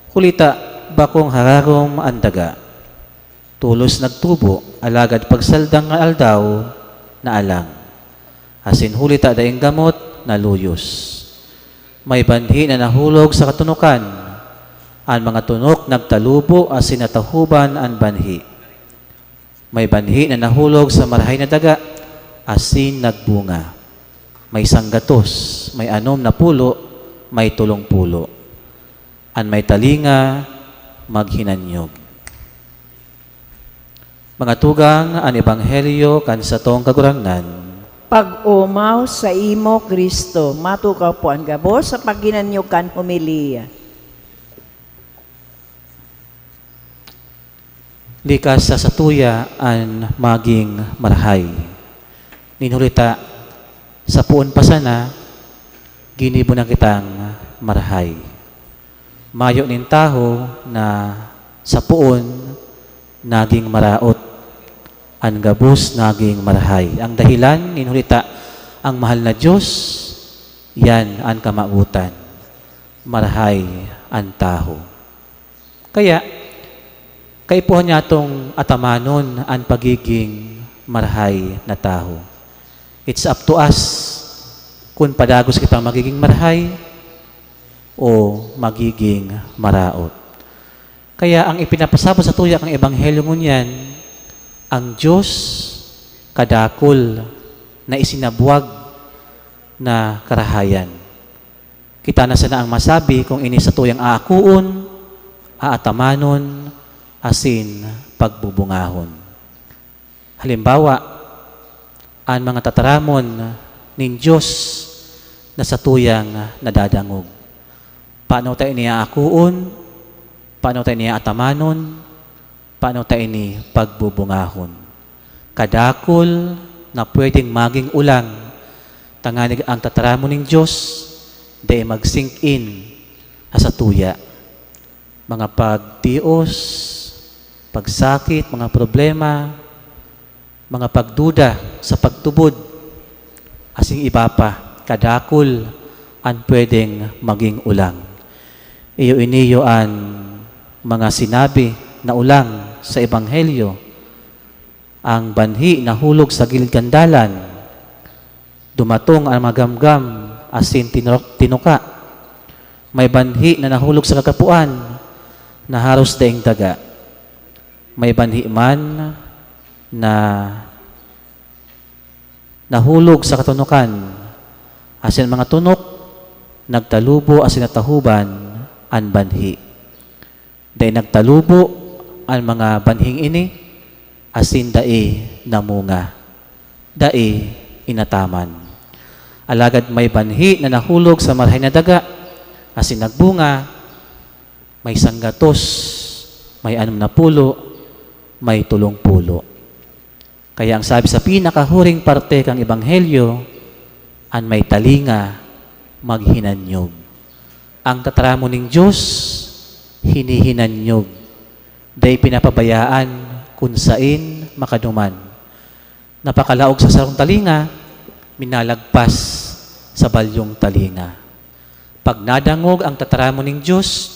huli ta bakong hararom an daga. Tolos nagtubo, alagad pagsaldang kan aldaw, naalang. Asin huli ta daing gamot, naluyos. May banhi na nahulog sa katunokan. An mga tunok nagtalubo asin natahuban an banhi. May banhi na nahulog sa marahay na daga asin nagbunga. May sanggatos, may anom na pulo, may tolong pulo. An may talinga, maghinanyog. Mga tugang, an ebanghelyo kan satong Kagurangnan. Pag-omaw saimo, Cristo. Matukaw po an gabos sa paghinanyog kan homilya. Likas sa satuya an maging marahay. Nin huli ta, sa poon pa sana, ginibo na kitang marahay. Mayo nin tawo na sa poon naging maraot, an gabos naging marahay. Ang dahilan, nin huli ta, ang mahal na Dios, yan an kamawotan. Marahay an tawo. Kaya, kaipuhan niyatong atamanon an pagiging marahay na tawo. It's up to us kun padagos kitang magiging marahay o magiging maraot. Kaya ang ipinapasabot satuya kan ebanghelyo ngunyan, ang Dios kadakul na isinabwag na karahayan. Kita na sana ang masabi kung ini satuyang aakoon, aatamanon, asin pagbubungahon. Halimbawa, an mga tataramon nin Dios na satuyang nadadangog. Paano ta ini aakoon? Paano ta ini aatamanon? Paano ta ini pagbubungahon? Kadakul na pwedeng maging olang, tanganing ang tataramon nin Dios dai mag-sink in sa satuya. Mga pagtios, pagsakit, mga problema, mga pagduda sa pagtubod, asin iba pa, kadakul an pwedeng maging olang. Iyo iniyo an mga sinabi na olang sa Ebanghelyo, ang banhi nahulog sa gilid kan dalan, dumatong an mga gamgam asin tinurok-, tinuka. May banhi na nahulog sa kagapoan na haros daing daga. May banhi man na nahulog sa katunokan, asin mga tunok nagtalubo asin natahuban an banhi. Dai nagtalubo an mga banhing ini, asin dai namunga, dai inataman. Alagad may banhi na nahulog sa marahay na daga, asin nagbunga, may sanggatos, may anom na pulo, may tolong pulo. Kaya ang sabi sa pinakahuring parte kan Ebanghelyo, "An may talinga, maghinanyog." Ang tataramon nin Dios, hinihinanyog. Dai pinapabayaan kun saen makaduman. Napakalaog sa sarong talinga, minalagpas sa balyong talinga. Pag nadangog ang tataramon nin Dios,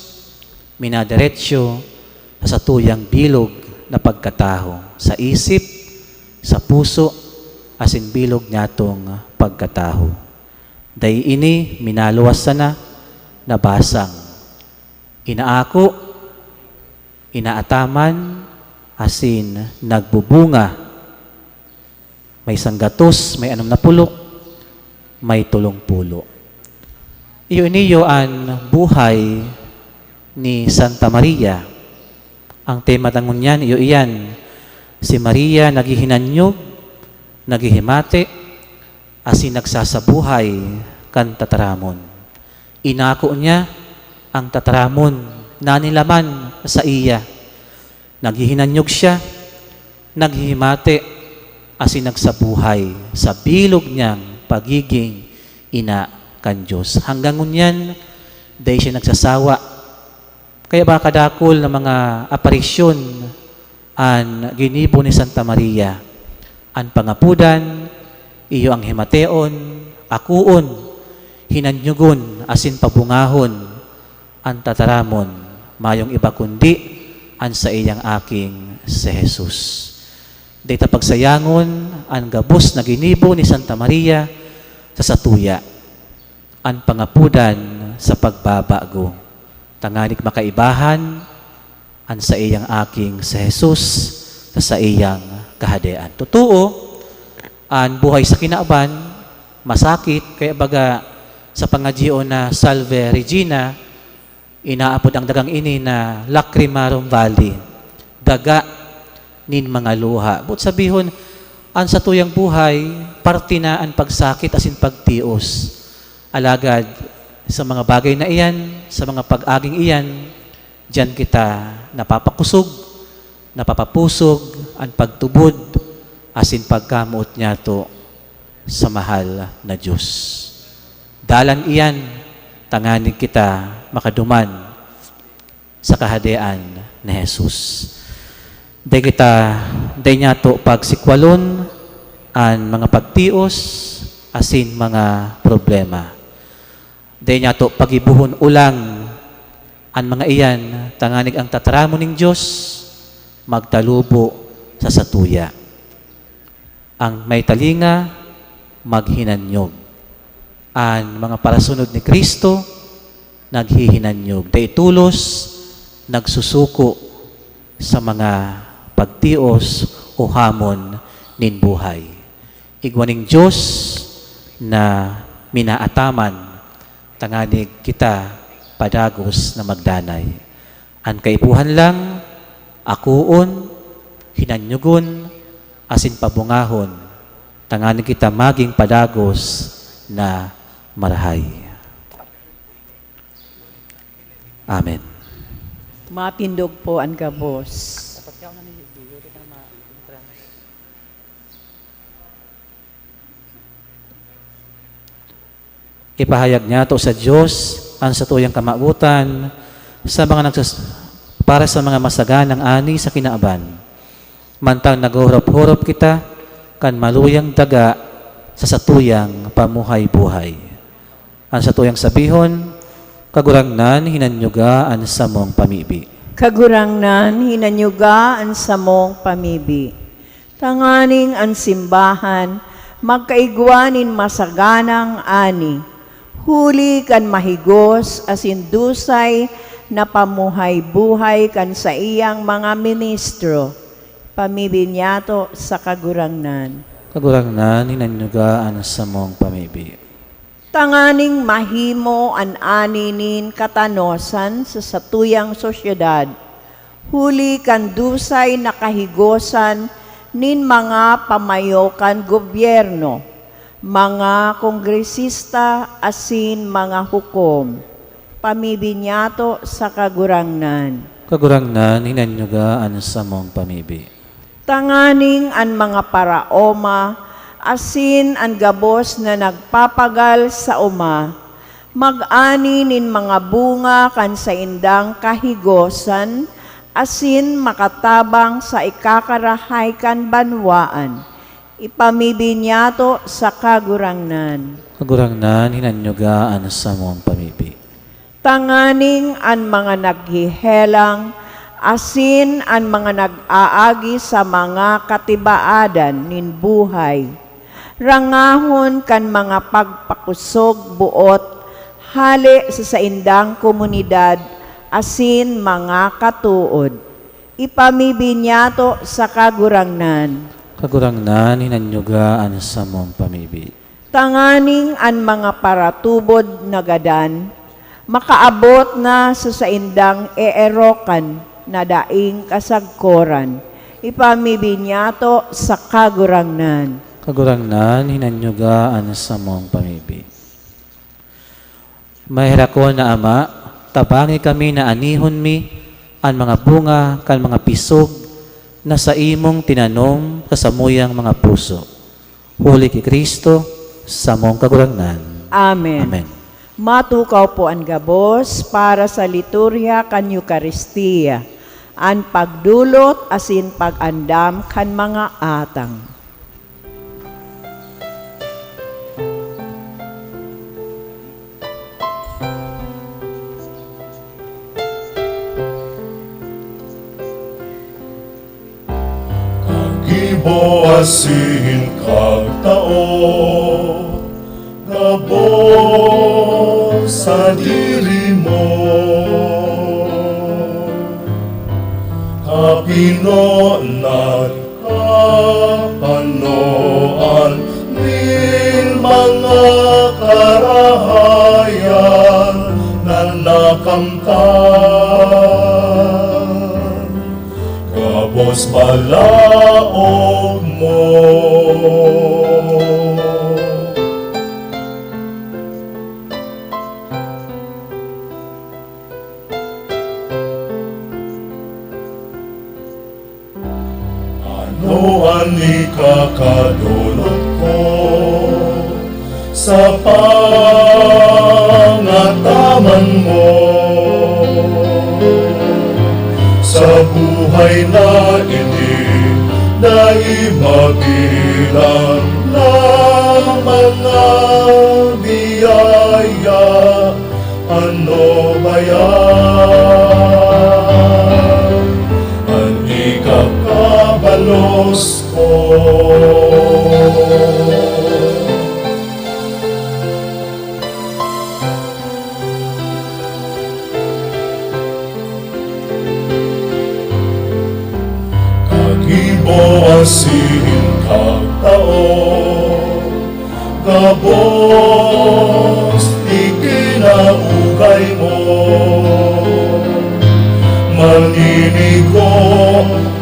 minadiretso sa satuyang bilog na pagkatawo, sa isip, sa puso asin bilog niyatong pagkatawo. Dai ini minaluwas sana na basang inaako, inaataman, asin nagbubunga. May sanggatos, may anom na pulok, may tolong pulo. Iyo ini iyo an buhay ni Santa Maria. Ang tema ta ngunyan, iyo iyan, si Maria naghihinanyog, naghihimate, asin nagsasabuhay kan tataramon. Inako niya ang tataramon na nilaman saiya. Naghihinanyog siya, naghihimate, asin nagsabuhay sa bilog niyang pagiging ina kan Dios. Hanggang ngunyan, dai siya nagsasawa. Kaya ba kadakul na mga aparisyon an ginibo ni Santa Maria? An pangapodan, iyo ang himateon, akoon, hinanyugon, asin pabungahon an tataramon, mayong iba kundi an saiyang aking si Jesus. Dai ta pagsayangon an gabos na ginibo ni Santa Maria sa satuya, an pangapodan sa pagbabago, tanganing makaibahan an saiyang aking si Jesus sa saiyang Kahadean. Totoo, an buhay sa kinaban masakit, kaya baga sa pangadyoon na Salve Regina, inaapod ang dagang ini na Lacrimarum Valley, daga nin mga luha. Boot sabihon, an satuyang buhay, parte na an pagsakit asin pagtios. Alagad sa mga bagay na iyan, sa mga pag-aging iyan, diyan kita napapakosog, napapapusog an pagtubod asin pagkamoot niyato sa mahal na Dios. Dalan iyan tanganing kita makaduman sa Kahadean ni Jesus. Dai kita, dai niyato pagsikwalon an mga pagtios asin mga problema. Dai niyato pagibohon olang an mga iyan, tanganing ang tataramon nin Dios magtalubo sa satuya. Ang may talinga, maghinanyog. An mga parasunod ni Cristo, naghihinanyog. Dai tolos nagsusuko sa mga pagtios o hamon nin buhay. Igwa nin Dios na minaataman tanganing kita padagos na magdanay. An kaipuhan lang, akoon, hinanyugon, asin pabungahon, tanganing kita magin padagos na marahay. Amen. Matindog po an gabos. Ipahayag niyato sa Dios an satuyang kamawotan sa mga nagsus-, para sa mga masaganang ani sa kinaban, mantang naghuhurop-hurop kita kan maluyang daga sa satuyang pamuhay-buhay. An satuyang sabihon, "Kagurangnan, hinanyuga an samong pamibi." Kagurangnan, hinanyuga an samong pamibi. Tanganing an simbahan magkaigwa nin masaganang ani, huli kan mahigos asin dusay na pamuhay-buhay kan saiyang mga ministro. Pamibi niyato sa Kagurangnan. Kagurangnan, hinanyuga an samong pamibi. Tanganing mahimo an ani nin katanosan sa satuyang sosyedad, huli kan dusay na kahigosan nin mga pamayo kan gobyerno, mga kongresista asin mga hukom. Pamibi niyato sa Kagurangnan. Kagurangnan, hinanyuga an samong pamibi. Tanganing an mga paraoma asin an gabos na nagpapagal sa oma mag-ani nin mga bunga kan saindang kahigosan asin makatabang sa ikakarahay kan banwaan. Ipamibi niyato sa Kagurangnan. Kagurangnan, hinanyuga an samong pamibi. Tanganing an mga naghehelang asin an mga nag-aagi sa mga katibaadan nin buhay, rangahon kan mga pagpakosog boot hale sa saindang komunidad asin mga katood. Ipamibi niyato sa Kagurangnan. Kagurangnan, hinanyuga an samong pamibi. Tanganing an mga paratubod na gadan makaabot na sa saindang eerokan na daing kasagkoran. Ipamibi niyato sa Kagurangnan. Kagurangnan, hinanyuga an samong pamibi. Maherakon na Ama, tabangi kami na anihon mi an mga bunga kan mga pisog na saimong tinanom sa samuyang mga puso. Huli ki Cristo, samong Kagurangnan. Amen. Amen. Matukaw po an gabos para sa liturhiya kan Eukaristia, an pagdulot asin pag-andam kan mga atang. Kagibo asin kagtao, gabos sadiri mo. Kapinonan, kapanoan nin mga karahayan na nakamtan, gabos balaog mo. Ano an ikakadolot ko sa pangataman mo? Sa buhay na ini, dai mabilang na mga biyaya. Ano ba yan? An ikakabalos ko. Kagibo asin kagtao, gabos ikinaugay mo. Maninigo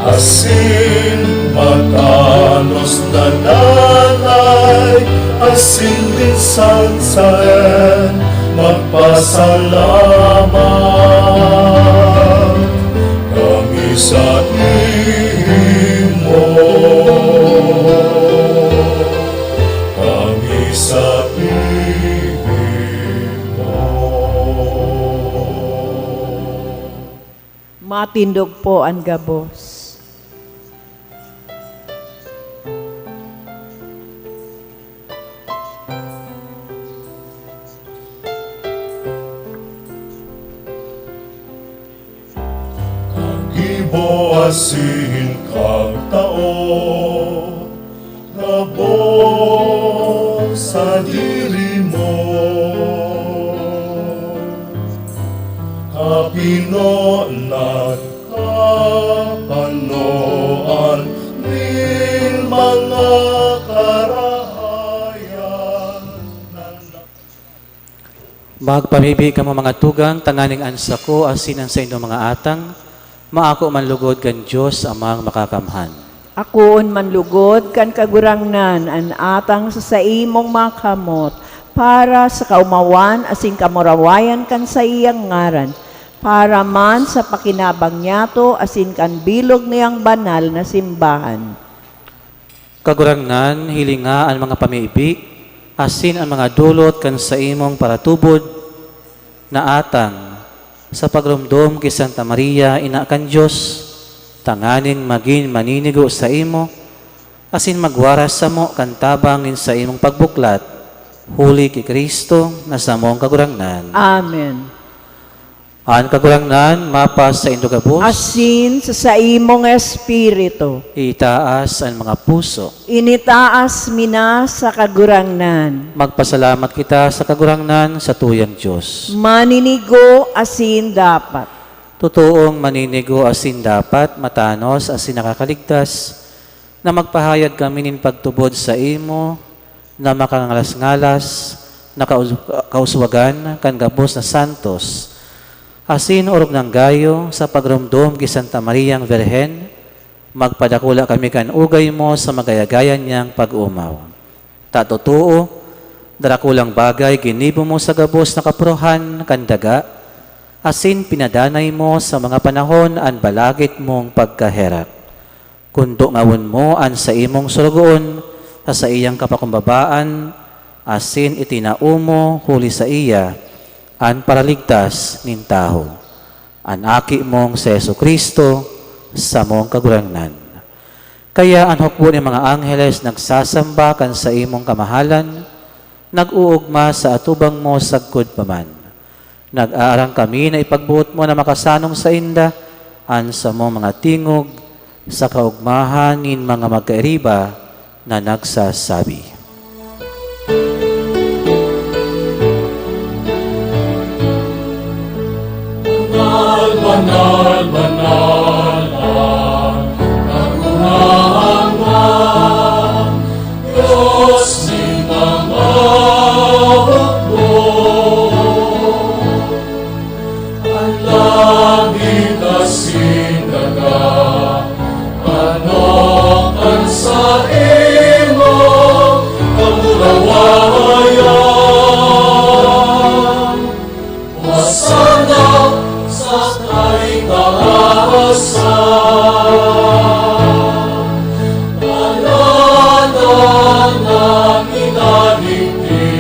asin matanos na danay, asin minsan saen magpasalamat kami saimo. Kami saimo. Matindog po an gabos. Kagibo asin kagtao, gabos sadiri mo. Kapinonan, kapanoan nin mga karahayan na Magpamibi kamo, mga tugang, tanganing an sako asin an saindong mga atang maako man lugod kan Dios Amang Makakamhan. Akoon man lugod kan Kagurangnan an atang sa saimong mga kamot, para sa kaomawan asin kamurawayan kan saiyang ngaran, para man sa pakinabang niyato asin kan bilog niyang banal na simbahan. Kagurangnan, hilinga an mga pamibi asin an mga dolot kan saimong paratubod na atang, sa pagromdom ki Santa Maria, Ina kan Dios, tanganing magin maninigo saimo asin magwaras samo kan tabang nin saimong pagbuklat, huli ki Cristo na samong Kagurangnan. Amen. An Kagurangnan mapasaindo gabos. Asin sa saimong espiritu. Itaas an mga puso. Initaas mi na sa Kagurangnan. Magpasalamat kita sa Kagurangnan, sa tuyang Dios. Maninigo asin dapat. Totoong maninigo asin dapat, matanos asin nakakaligtas, na magpahayag kami nin pagtubod saimo na makangalas-ngalas na kaus-, kauswagan kan gabos na santos, asin orog nang gayo sa pagromdom ki Santa Mariang Birhen, magpadakula kami kan ugay mo sa magayagayan niyang pag-omaw. Ta totoo, darakulang bagay ginibo mo sa gabos na kapurahan kan daga, asin pinadanay mo sa mga panahon an balakid mong pagkaherak. Kundo ngawon mo an saimong Sorogoon sa saiyang kapakumbabaan, asin itinao mo huli saiya an paraligtas nin tawo, an Aki mong si Jesu-Cristo, samong Kagurangnan. Kaya an hukbo nin mga angheles nagsasamba kan saimong kamahalan, nag-oogma sa atubang mo sagkod pa man. Nag-aarang kami na ipagboot mo na makasanon sainda an samong mga tingog sa kaogmahan nin mga magkairiba na nagsasabi, "Banal, banal, banal an Kagurangnan, Dios nin mga hukbo." An langit asin daga, ano kan saimong kamurawayan? Hosana sa kaitaasan. Palada na minadigdi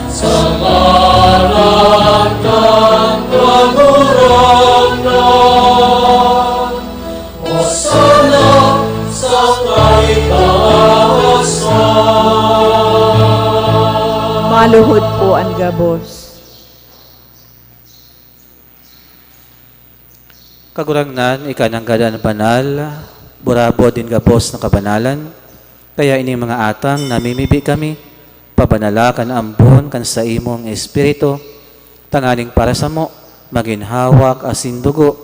sa ngaran kan Kagurangnan. Hosana sa kaitaasan. Maluhod po an gabos. Kagurangnan, ika nanggad an banal, burabod nin gabos na kabanalan. Kaya ining mga atang namimibi kami, pabanala kan ambon kan saimong Espiritu, tanganing para samo magin hawak asin dugo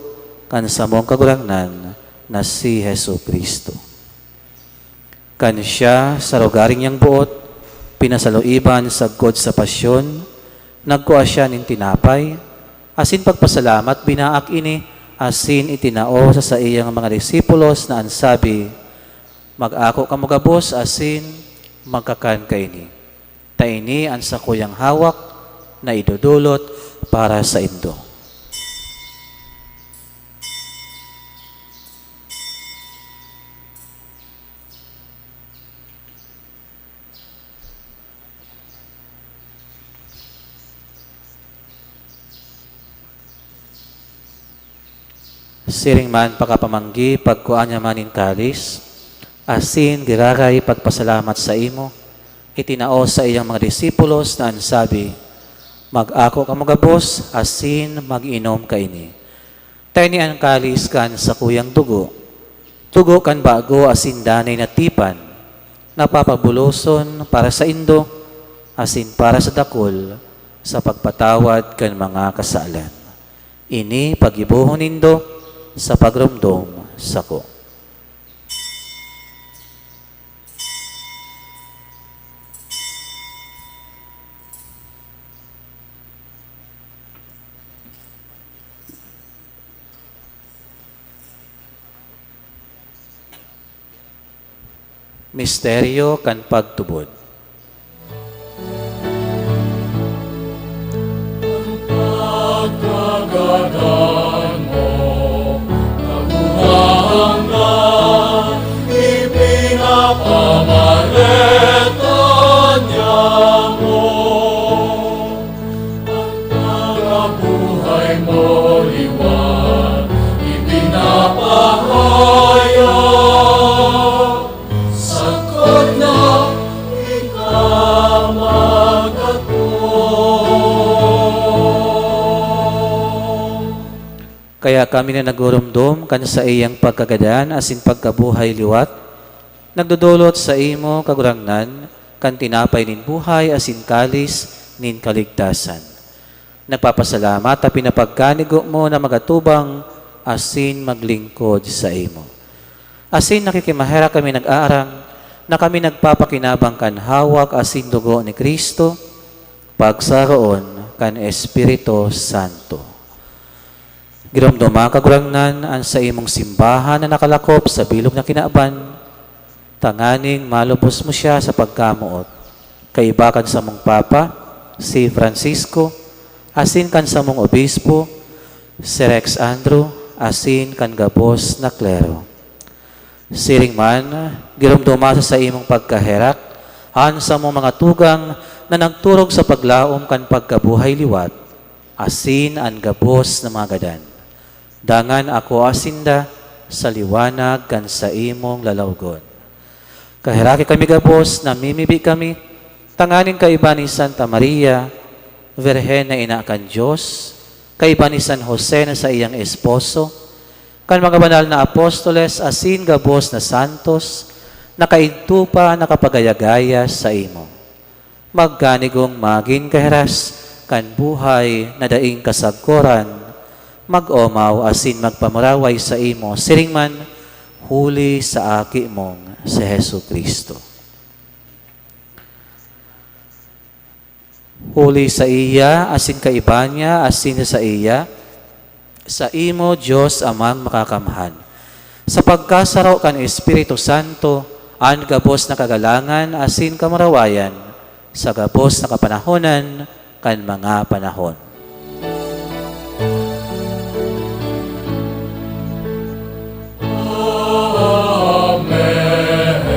kan samong Kagurangnan na si Jesu-Cristo. Kan siya, sa rogaring niyang boot, pinasaluiban sagkod sa pasyon, nagkua siya nin tinapay, asin pagpasalamat, binaak ini, asin itinao sa saiyang mga disipulos na an sabi, "Mag-ako kamo gabos asin magkakan kaini. Ta ini an sakuyang hawak na idodolot para saindo." Siring man pakapamanggi, pagkua niya man nin kalis, asin giraray pagpasalamat saimo, itinao sa iyang mga disipulos na an sabi, "Mag-ako kamo gabos asin mag-inom kaini. Ta ini an kalis kan sakuyang dugo, dugo kan bago asin danay na tipan, na papabuloson para saindo asin para sa dakul sa pagpatawad kan mga kasalan. Ini paggibohon nindo sa pagromdom sako." Misteryo kan pagtubod. An pagkagadan mo, Kagurangnan, ipinapamareta niamo. An pagkabuhay mo liwat ipinapahayag, sagkod na Kaya kami na nagurumdom kan saiyang pagkagadan asin pagkabuhay liwat, nagdodolot saimo, Kagurangnan, kan tinapay nin buhay asin kalis nin kaligtasan. Nagpapasalamat ta pinapagkanigo mo na magatubang asin maglingkod saimo. Asin nakikimaherak kami nag-aarang na kami nagpapakinabang kan hawak asin dugo ni Cristo, pagsaroon kan Espiritu Santo. Giromdoma, Kagurangnan, an saimong simbahan na nakalakop sa bilog na kinaban, tanganing malubos mo siya sa pagkamoot. Kaiba kan samong Papa, si Francisco, asin kan samong Obispo, si Rex Andrew, asin kan gabos na klero. Siring man, giromdoma sa saimong pagkaherak an samong mga tugang na nagturog sa paglaom kan pagkabuhay liwat, asin an gabos na mga gadan. Dangan akoa sinda sa liwanag kan saimong lalawgon. Kaheraki kami gabos, namimibi kami, tanganing kaiba ni Santa Maria, Birhen na ina kan Dios, kaiba ni San Jose na saiyang esposo, kan mga banal na apostoles asin gabos na santos, na kaidto pa nakapagaya-gaya saimo. Magkanigong magin kahiras kan buhay na daing kasagkoran, mag-omaw asin magpamuraway saimo siring man huli sa Aki mong si Jesu-Cristo. Huli saiya, asin kaiba niya, asin saiya, saimo, Dios Amang Makakamhan, sa pagkasaro kan Espiritu Santo, an gabos na kagalangan asin kamurawayan sa gabos na kapanahonan kan mga panahon. Amen. Amen.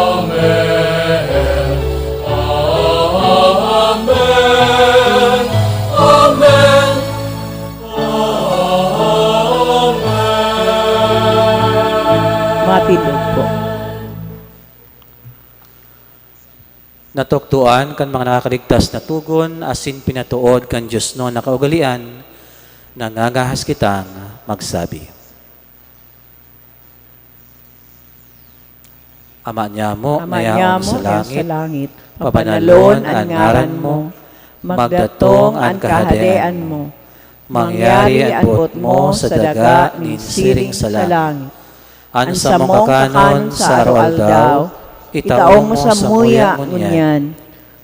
Amen. Amen. Amen. Amen. Matindog po. Natukdoan kan mga nakakaligtas na togon asin pinatood kan diosnon na kaugalean, nangangahas kitang magsabi. Ama niamo, Ama na yaon niamo, sa yaon langit, sa langit, pabanalon an ngaran mo, magdatong an kahadean mo, mangyari an boot mo sa daga nin siring sa langit. An samong kakanon sa aroaldaw, itao mo samuya ngunyan,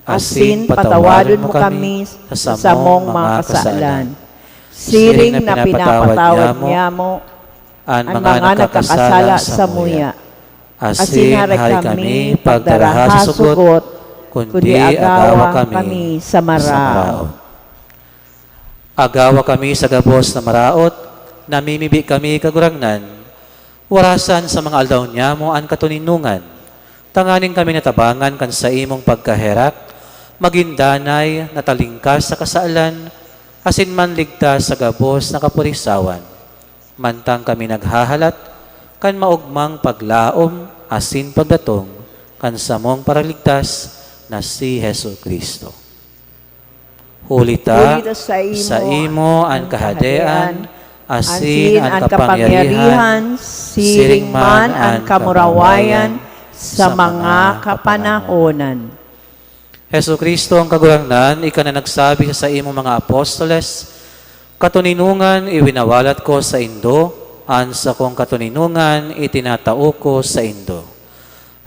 asin patawadon mo kami sa samong mga kasalan, siring na pinapatawad niamo an mga nagkakasala samuya. Asin hare kami pagdaraha sa sugot, kundi agawa kami sa maraot. Agawa kami sa gabos na maraot, namimibi kami, Kagurangnan, warasan sa mga aldaw niamo an katoninongan, tanganing kami natabangan kan saimong pagkaherak, magin danay na talingkas sa kasalan, asin manligtas sa gabos na kapurisawan. Mantang kami naghahalat kan maogmang paglaom asin pagdatong kan samong Paraligtas na si Jesu-Cristo. Huli ta, huli ta saimo saimo an an kahadean, kahadean, asin asin an an kapangyarihan, kapangyarihan, siring siring man man an an kamurawayan kamurawayan sa sa mga mga kapanahonan. Jesu-Cristo, an Kagurangnan, ika na nagsabi sa saimong mga apostoles, "Katoninongan iwinawalat ko saindo, an sakong katoninongan itinatao ko saindo."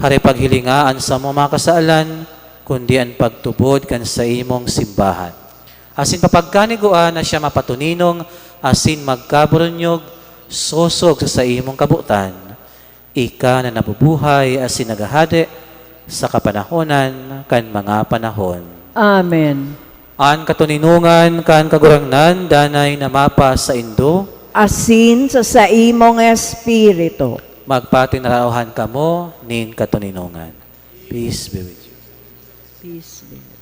Hare paghilinga an samong mga kasalan, kundi an pagtubod kan saimong simbahan. Asin papagkanigua na siya mapatoninong asin magkaburunyog sosog sa saimong kabotan. Ika na nabubuhay asin naghahade sa kapanahonan kan mga panahon. Amen. An katoninongan kan Kagurangnan danay na mapasaindo. Asin sa saimong espiritu. Magpatinarauhan kamo nin katoninongan. Peace be with you. Peace be with you.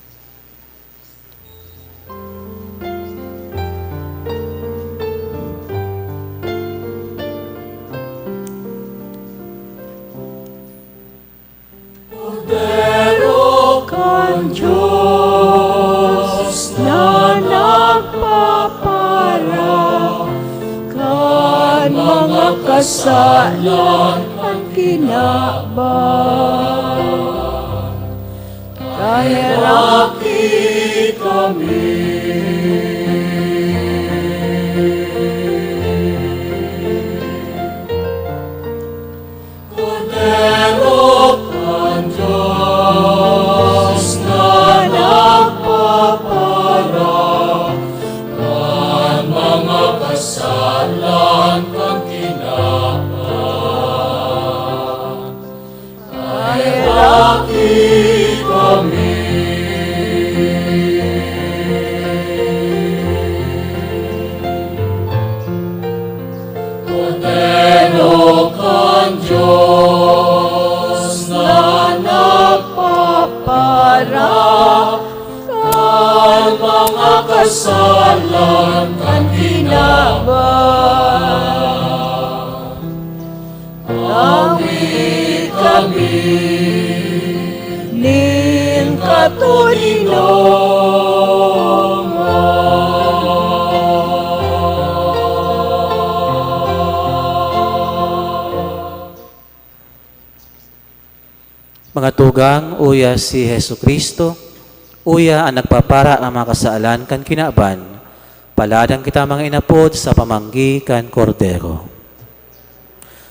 Diyos na nagpapara kan mga kasalan kan kinaban. Kaheraki kami. Kordero kan Dios na nagpapara kan mga kasalan kan kinaban. Kaheraki kami. Kordero kan Dios na nagpapara kan mga kasalan kan kinaban. Awi kami nin katoninongan. Mga tugang, uya si Jesu-Cristo, uya an nagpapara kan mga kasalan kan kinaban. Paladan kita, mga inapod, sa pamanggi kan Kordero.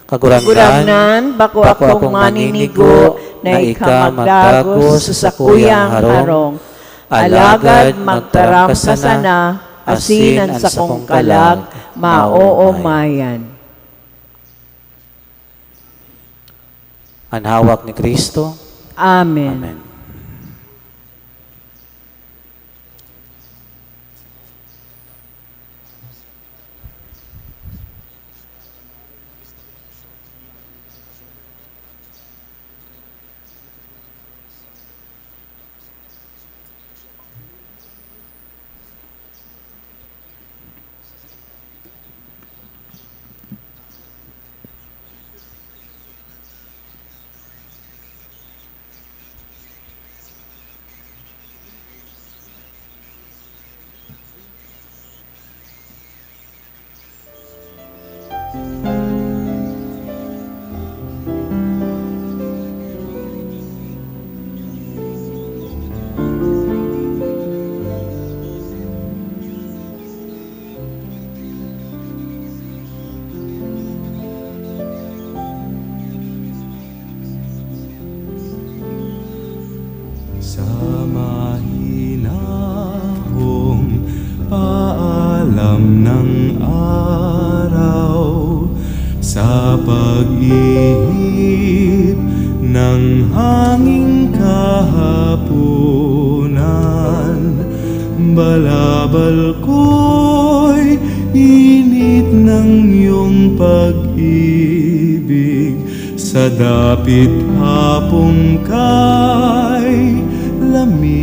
Kagurangnan, Kagurangnan, bako bako akong akong maninigo maninigo na na ika ika magdagos magdagos sa sa sakuyang sakuyang harong, harong, alagad alagad magtaram magtaram ka ka sana sana asin asin an an sakong sakong kalag kalag maoomayan. maoomayan. An hawak ni Cristo. Amen. Amen. Sa mahinahong paalam ng araw, sa pag-ihip ng hanging kahaponan, balabal ko'y init ng iyong pag-ibig. Sa dapit hapong kay lamig,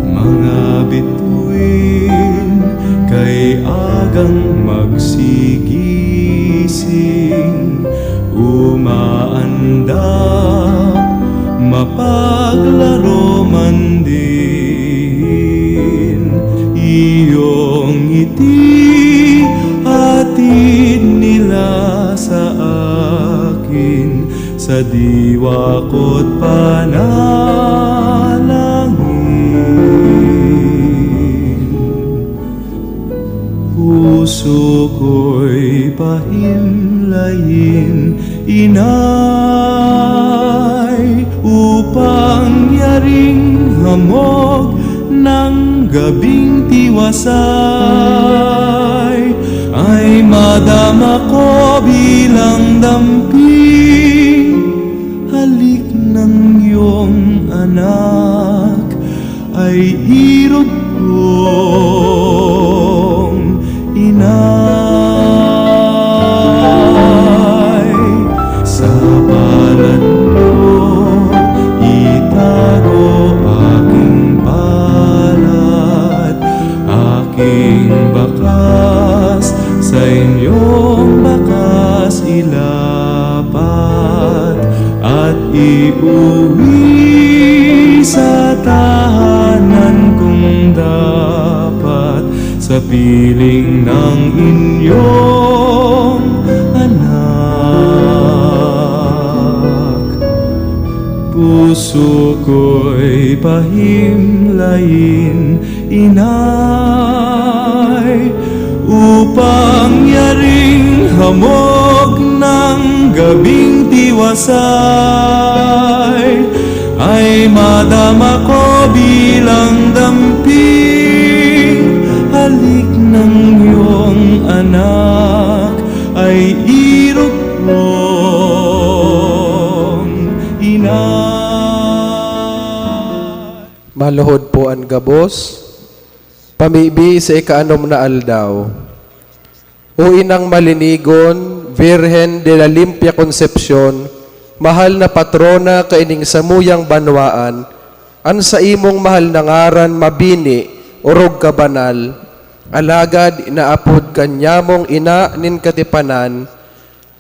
mga bituin kay agang magsigising, umaandam, mapaglaro man din. Iyong ngiti hatid nila sa akin, sa diwa ko't panalangin. Puso ko'y pahimlayin, Inay, upang yaring hamog ng gabing tiwasay ay madama ko bilang damping halik ng iyong anak. Ay irog kong inay, sa palad niyo itago aking palad, aking bakas sa inyong bakas ilapat, at Iuwi sa tahanan kung dapat, sa piling ng inyong anak. Puso ko'y pahimlain, Inay, upang yaring hamog ng gabing tiwasay ay madama ko bilang damping halik ng iyong anak ay irukong ina. Maluhod po an gabos. Pamibi sa ikaanom na aldaw. O Inang malinigon, Virgen de la Limpia Concepcion, mahal na patrona kaining samuyang banwaan, an saimong mahal na ngaran mabini, orog ka banal, alagad inaapod ka nyamong ina nin katipanan,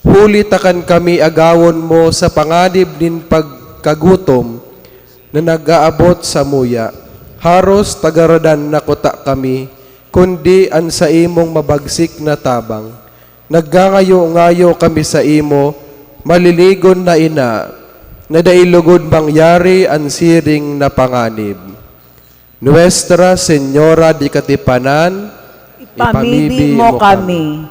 huli ta kan kami agawon mo sa panganib nin pagkagutom na nag-aabot samuya. Haros tagaradan na kuta kami, kundi an saimong mabagsik na tabang. Nagngangayo-ngayo kami saimo, malinigon na ina, na dai lugod mangyari an siring na panganib. Nuestra Señora de Katipanan, Ipamibi ipamibi mo mo kami.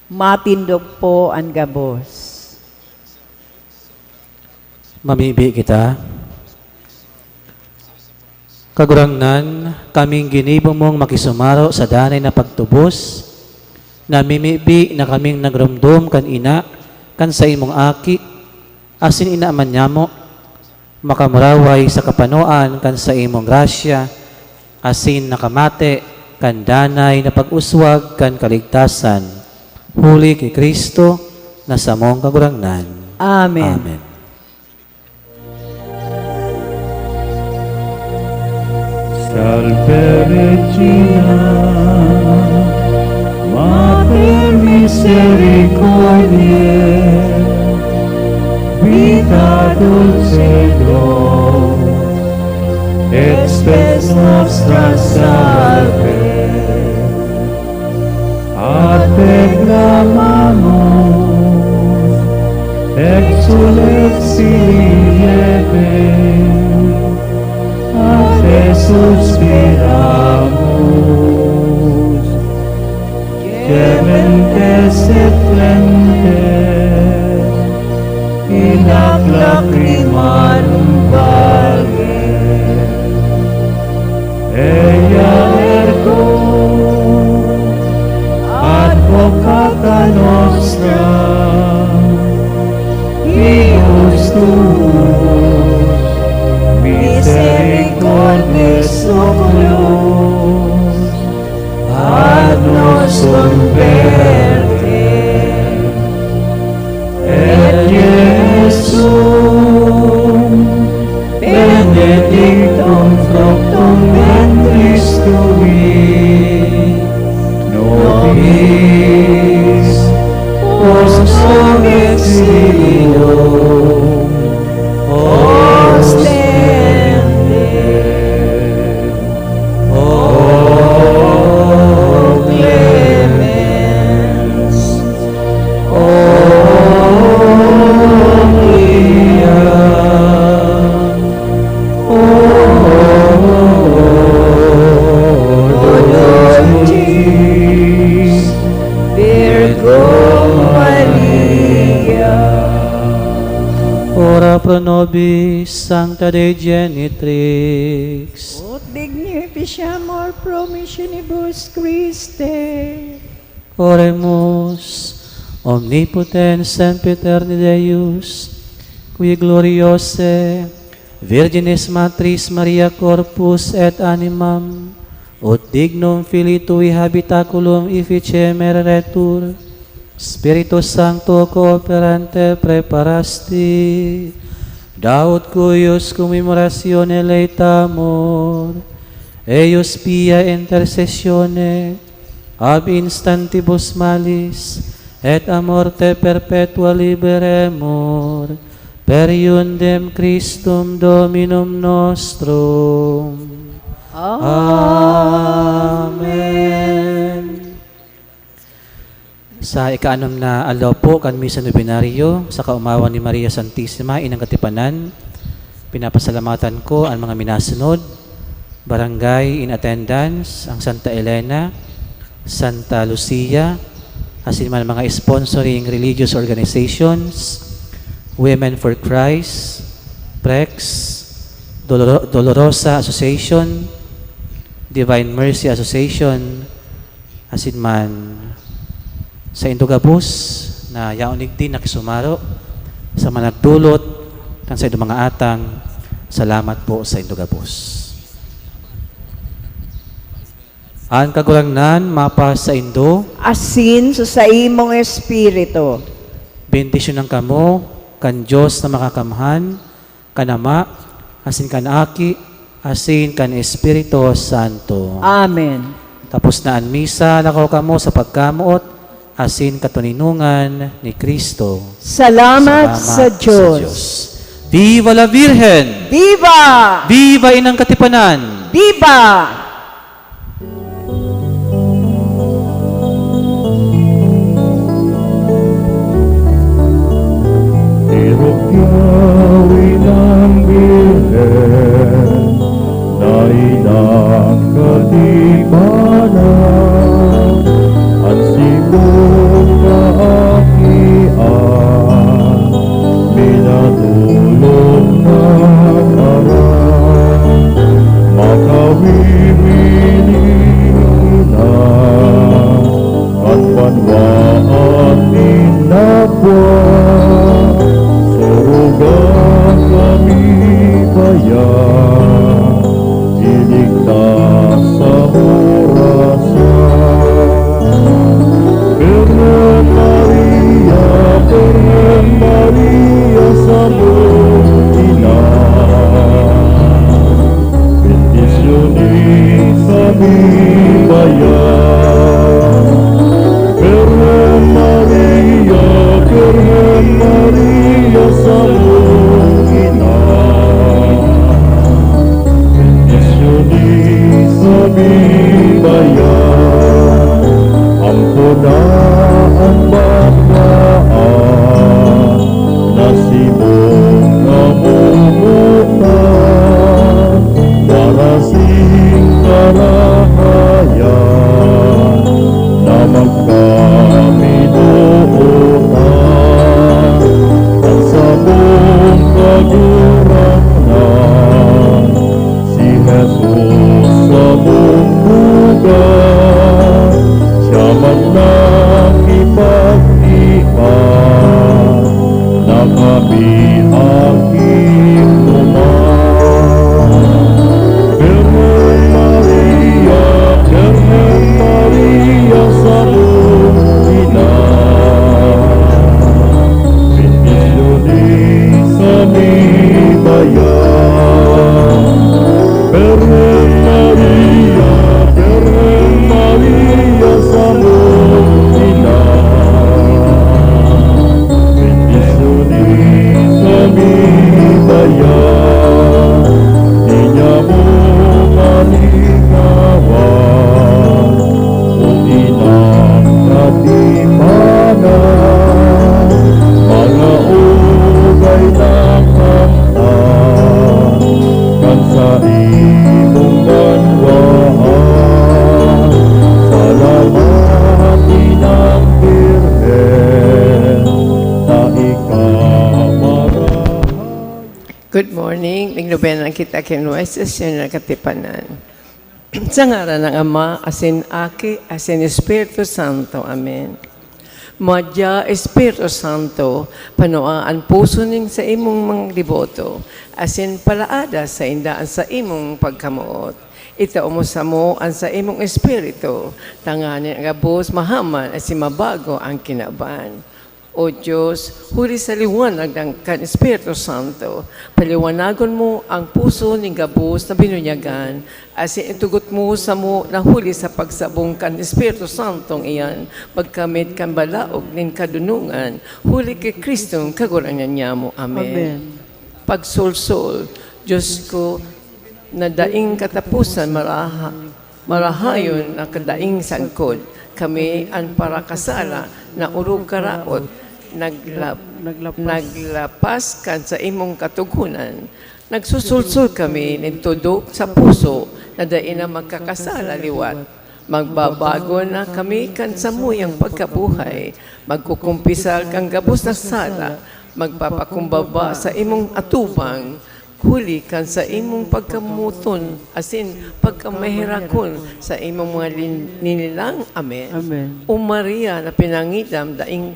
Matindog po an gabos. Mamibi kita. Kagurangnan, kaming ginibo mong makisumaro sa danay na pagtubos, namimibi na kaming nagromdom kan ina, kan saimong aki, asin ina man nyamo, makamuraway sa kapanoan kan saimong grasya, asin nakamate kan danay na pag-uswag kan kaligtasan, huli ki Cristo na samong Kagurangnan. Amen. Amen. Salve Regina, Mater Misericordiae, Vita Dulcedo, et Spes Nostra Salve. Ate clamamus, exules Filii Hevae, Ate suspiramus, gementes et flentes, in hac lacrimarum valle. Eia ergo advocata nostra, ius tuus misericordes oculos, ad nos converte. Et Iesum benedictum fructum ventris tui, nobis post nobis filium ostende. O clemens, o Maria, o Dulcis Virgo Maria. Ora pro nobis, Sancta Dei Genitrix. Ut dignum efficiamur pro missionibus Christi. Oremus. Omnipotens sempiterne Deus, qui gloriose Virginis Matris Maria corpus et animam, ut dignum filii tui habitaculum efficemur retur, Spiritus Sancto cooperante preparasti, da ut cuius cum immolationem laetamur, eius pia intercessione ab instantibus malis et a morte perpetua liberemur, per iundem Christum Dominum nostrum. Amen. Sa ikaanom na aldaw po kan Misa Novenario, sa kaomawan ni Maria Santisima, Inang Katipanan, pinapasalamatan ko an mga minasunod, barangay in attendance, ang Santa Elena, Santa Lucia, asin man mga sponsoring religious organizations, Women for Christ, PREX, Doloro-, Dolorosa Association, Divine Mercy Association, asin man saindo gabos na yaon digdi nakisumaro, sa mga nagdulot kan saindong mga atang, salamat po saindo gabos. An Kagurangnan mapasaindo. Asin sa saimong espiritu. Bendisyonan kamo kan Dios na Makakamhan, kan Ama, asin kan Aki, asin kan Espiritu Santo. Amen. Tapos na an misa, lakaw kamo sa pagkamoot asin katoninongan ni Cristo. Salamat sa Diyos. Viva la Virgen! Viva! Viva Inang Katipanan! Viva! Irukyaw inang Birhen na inang katipanan, an simong kaakian, minatulog na aram, makawiwili na kan banwaan nin napwa, soroga kami bayan, iligtas sa orasan. Birhen Maria, Birhen Maria, samong ina. Bendisyonan sa bibayan. Birhen Maria, Birhen Maria, samong ina. Bendisyonan sa bibayan. Ampo na an banwaan na simong kamomotan, warasing karahayan na magkaminootan, an samong Kagurangnan, si Jesus samong tugang, siya man nakipagtian na kami aki-oman. Birhen Maria, Birhen Maria, samong ina. Bendisyonan sa bibayan. Birhen Maria, Birhen Maria, samong ina. Bendisyonan sa bibayan. Di niya mo malinawan, o inang katipanan, mga ugay na kamtan kan saimong banwaan. Salamat, Inang Birhen, na ika marahay. Good morning. Mignobenan kita kin Nuestra Señora Katipanan. Sa ngaran ng Ama, asin Aki, asin Espiritu Santo. Amen. Madya, Espiritu Santo, panua an puso nin saimong mga deboto, asin palaada sainda an saimong pagkamoot. Itao mo samo an saimong Espiritu, tanganing gabos mahaman asin mabago an kinaban. O Dios, huli sa liwanag ng kan Espiritu Santo, paliwanagon mo ang puso nin gabos na binunyagan, asin itugot mo samo na huli sa pagsabong kan Espiritu Santong iyan, magkamit kan balaog nin kadonongan, huli ki Cristong Kagurangnan nyamo. Amen. Amen. Pagsolsol. Dios ko, na daing kataposan maraha-, marahayon na kadaing sangkod, kami an parakasala na orog karaot, naglap-, Naglapas. naglapas kan saimong katogonan. Nagsusulsol kami nin tudok sa puso na dai na magkakasala liwat. Magbabago na kami kan samuyang pagkabuhay. Magkukumpisal kan gabos na sala. Magpapakumbaba sa imong atubang, huli kan sa imong pagkamoton asin pagkamaherakon sa imong mga lin-, ninilang. Amen. Amen. O Maria na pinangidam, daing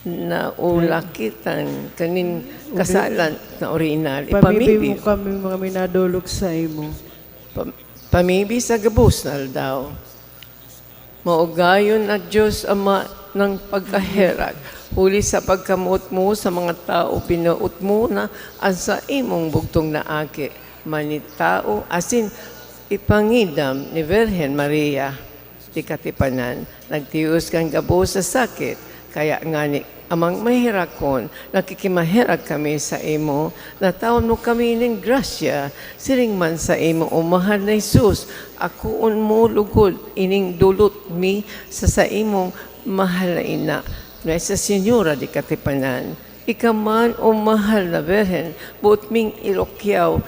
naulakitan kanin kasalan na orihinal. Pamibi Ipamibi. mo kami mga minadolok sa imo. Pam-, pamibi sa gabos na aldaw. Maugayon na Dios Ama ng pagkaherak, huli sa pagkamoot mo sa mga tao, binoot mo na an saimong bugtong na Aki, manitao asin ipangidam ni Birhen Maria di katipanan, nagtios kan gabos na sakit. Kaya ngani, Amang maherakon, nakikimaherak kami saimo, na tawan mo kami nin grasya, siring man saimo, o mahal na Jesus, akoon mo lugod ining dulot mi sa saimong mahal na ina, Nuestra Señora de Katipanan. Ika man, o mahal na Birhen, boot ming irukyaw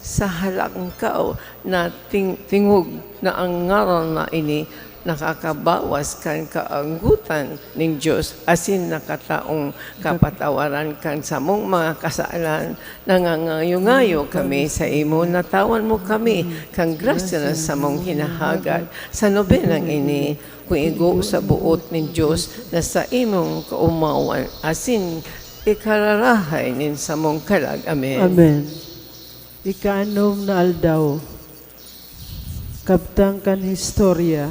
sa halangkaw na ting-, tingog na ang ngaran na ini nakakabawas kan kaanggotan nin Dios, asin nakataong kapatawaran kan samong mga kasalan. Nangangayo-ngayo kami saimo na tawan mo kami kan grasya na samong hinahagad sa nobenang ini, kun igo sa boot nin Dios na saimong kaomawan asin ikararahay nin samong kalag. Amen. Amen. Ikaanom na aldaw. Kabtang kan historya,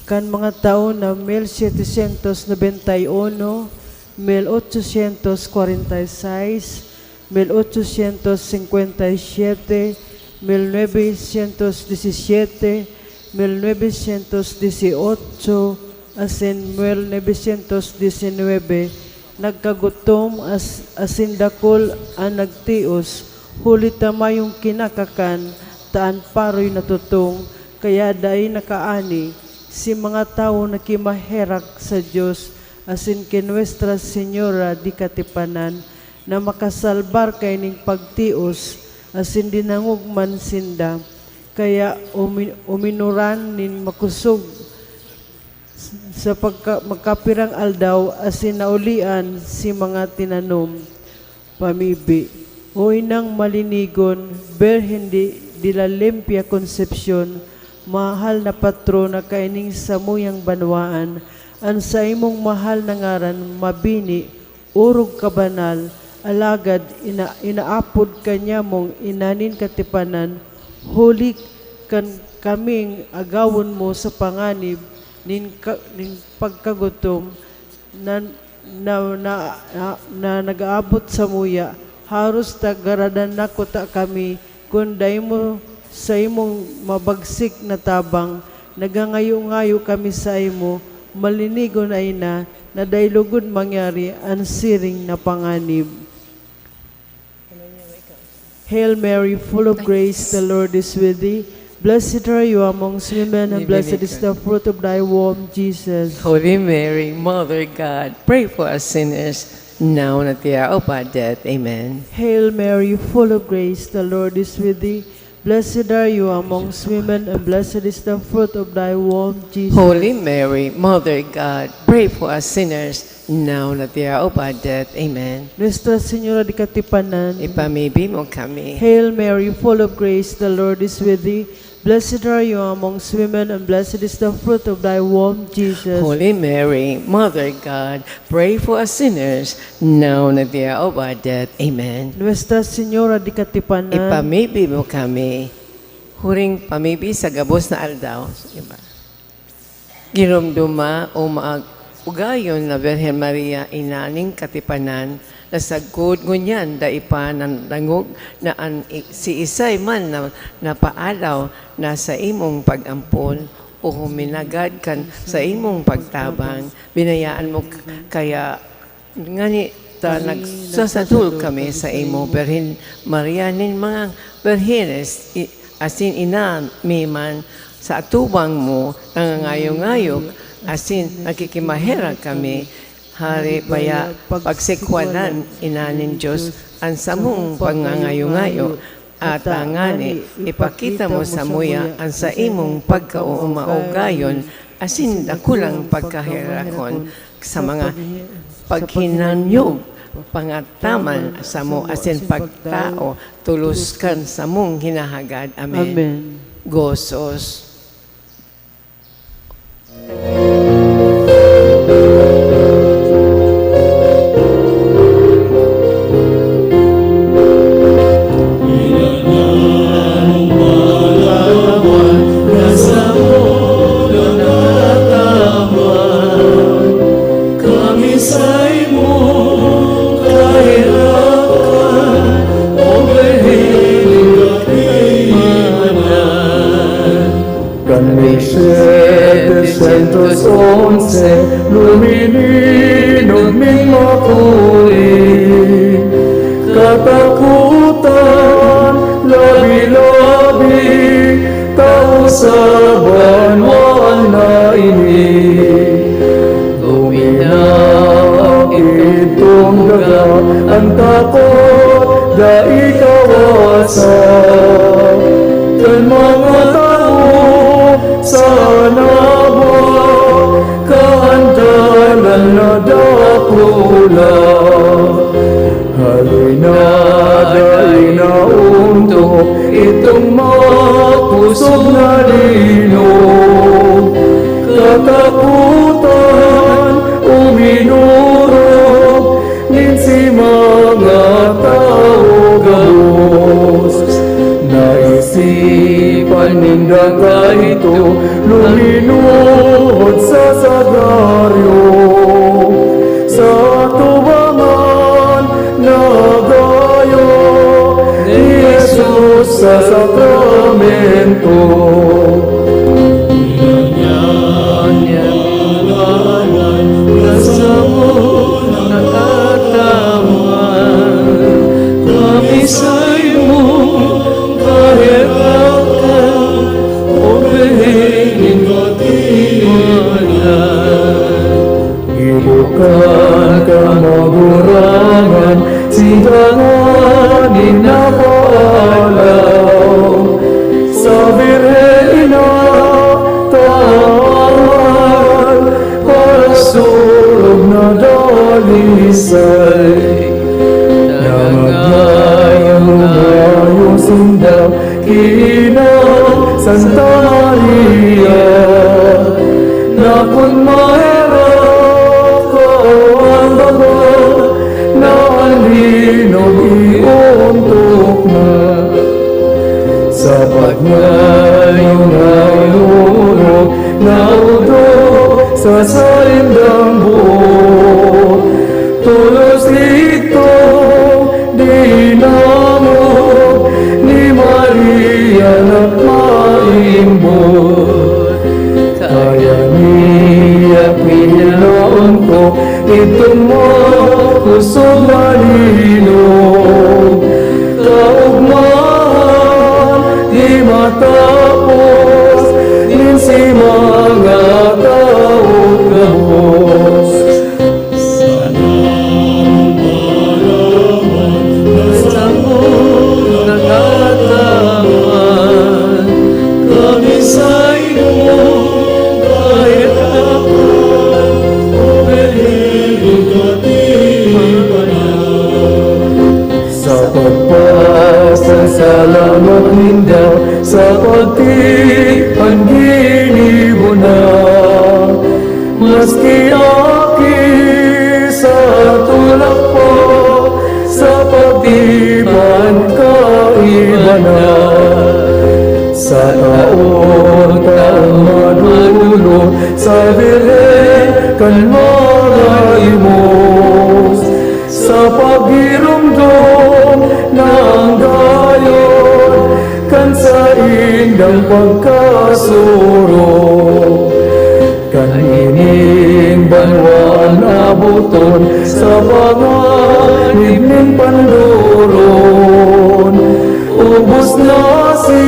kan mga taon na mil setecientos noventa y uno, mil ochocientos cuarenta y seis, mil ochocientos cincuenta y siete, mil novecientos diecisiete, mil novecientos dieciocho, asin mil novecientos diecinuebe, nagkagutom as-, asin dakul an nagtios, huli ta mayong kinakakan, ta an paroy natutong, kaya dai nakaani. Si mga tawo nakimaherak sa Dios asin ki Nuestra Señora di Katipanan, na makasalbar kaining pagtios, asin dinangog man sinda. Kaya umi-, uminoran nin makosog sa pagka-, magkapirang aldaw asin naulian si mga tinanom. Pamibi. O Inang malinigon, Birhen de, de la Limpia Concepcion, mahal na patrona kaining samuyang banwaan, an saimong mahal na ngaran mabini, orog kabanal, alagad ina-, inaapod ka nyamong ina nin katipanan, huli kan kaming agawon mo sa panganib nin ka-, nin pagkagutom na, na, na, na, na nag-aabot samuya, haros ta garadan na kuta kami, kun dai mo saimong mabagsik na tabang, nagangayo-ngayo kami saimo, malinigon na ina, na dai lugod mangyari an siring na panganib. Hail Mary, full of grace, the Lord is with thee. Blessed are you amongst women, and blessed is the fruit of thy womb, Jesus. Holy Mary, Mother of God, pray for us sinners, now and at the hour of our death. Amen. Hail Mary, full of grace, the Lord is with thee. Blessed are you amongst women, and blessed is the fruit of thy womb, Jesus. Holy Mary, Mother of God, pray for us sinners, now and at the hour of our death. Amen. Nuestra Señora de Katipanan, ipamibi mo kami. Hail Mary, full of grace, the Lord is with thee. Blessed are you amongst women, and blessed is the fruit of thy womb, Jesus. Holy Mary, Mother of God, pray for us sinners, now and at the hour of our death. Amen. Nuestra Señora de Katipanan, ipamibi mo kami. Huring pamibi sa gabos na aldaw. Iba. Giromdoma o maag-, Ugayon na Birhen Maria, ina nin katipanan, na sagkod ngunyan dai pa nandangog na an i-, siisay man na napaalaw na saimong pag-ampon o huminagad kan saimong pagtabang. Binayaan mo k-, kaya ngani ta nagsasadol kami saimo, Birhen Maria nin mga birhenes, i-, asin ina mi man, sa atubang mo nangangayo-ngayo asin nakikimaherak kami. Hari baya pagsikwalan, ina nin Dios, an samong pangangayo-ngayo, ata ngani ipakita mo samuya an saimong pagkaumaugayon asin dakulang pagkaherakon sa mga paghinanyog pangataman samo asin pagtao tolos kan samong hinahagad. Amen. Amen. Gozos. Kami saimong kaherakan, o Birhen nin katipanan. Kan mil setecientos once, lumininog nin makuri. Katakotan, labi-labi, tao sa banwaan na ini. Duminaak idtong daga, an takot dai kawasa. Kan mga tawo sa nabwa, kaandalan na dakula. Hali na dai naontok itong makosog na linog. Katakotan uminorog nin si mga tawo gabos. Naisipan ninda kaito luminuhod sa sagraryo. Sa atubangan nagayo ni Jesus sa sakramento. Ngunyan niya ngaranan na samo nakataman. Kami saimong kaherakan, o Birhen nin katipanan. Idukan kan magurangan, sinda ngani napaalaw. Sa Birhen ina ta mahal, parasurog na dalisay. Nangangayo-ngayo sinda ki Ina Santa Maria, na kun maherak ka an daga, na an linog iontok na. Sa pagngayong-ngayong orog, naodok sa saindang boot. Tolos idtong dinangog ni Maria na maimbot. Kaya niya pinaontok itong makosog na linog. Kaogmahan di matapos nin si mga tawo gabos. Sana maraman na samo nakataman kami sa imong kahirapan, o Birhen nin katipanan. Sa pagpasasalamat ninda sa pagtipan ginibo na, maski aki sa tulak pa, sa pagtipan kaiba na. Sa taon-taon madolon sa Birhen kan mga himos sa paghiromdom na anggayon kan saindang pagkasurog. Kan ining banwaan aboton sa panganib nin pandoron, ubos na si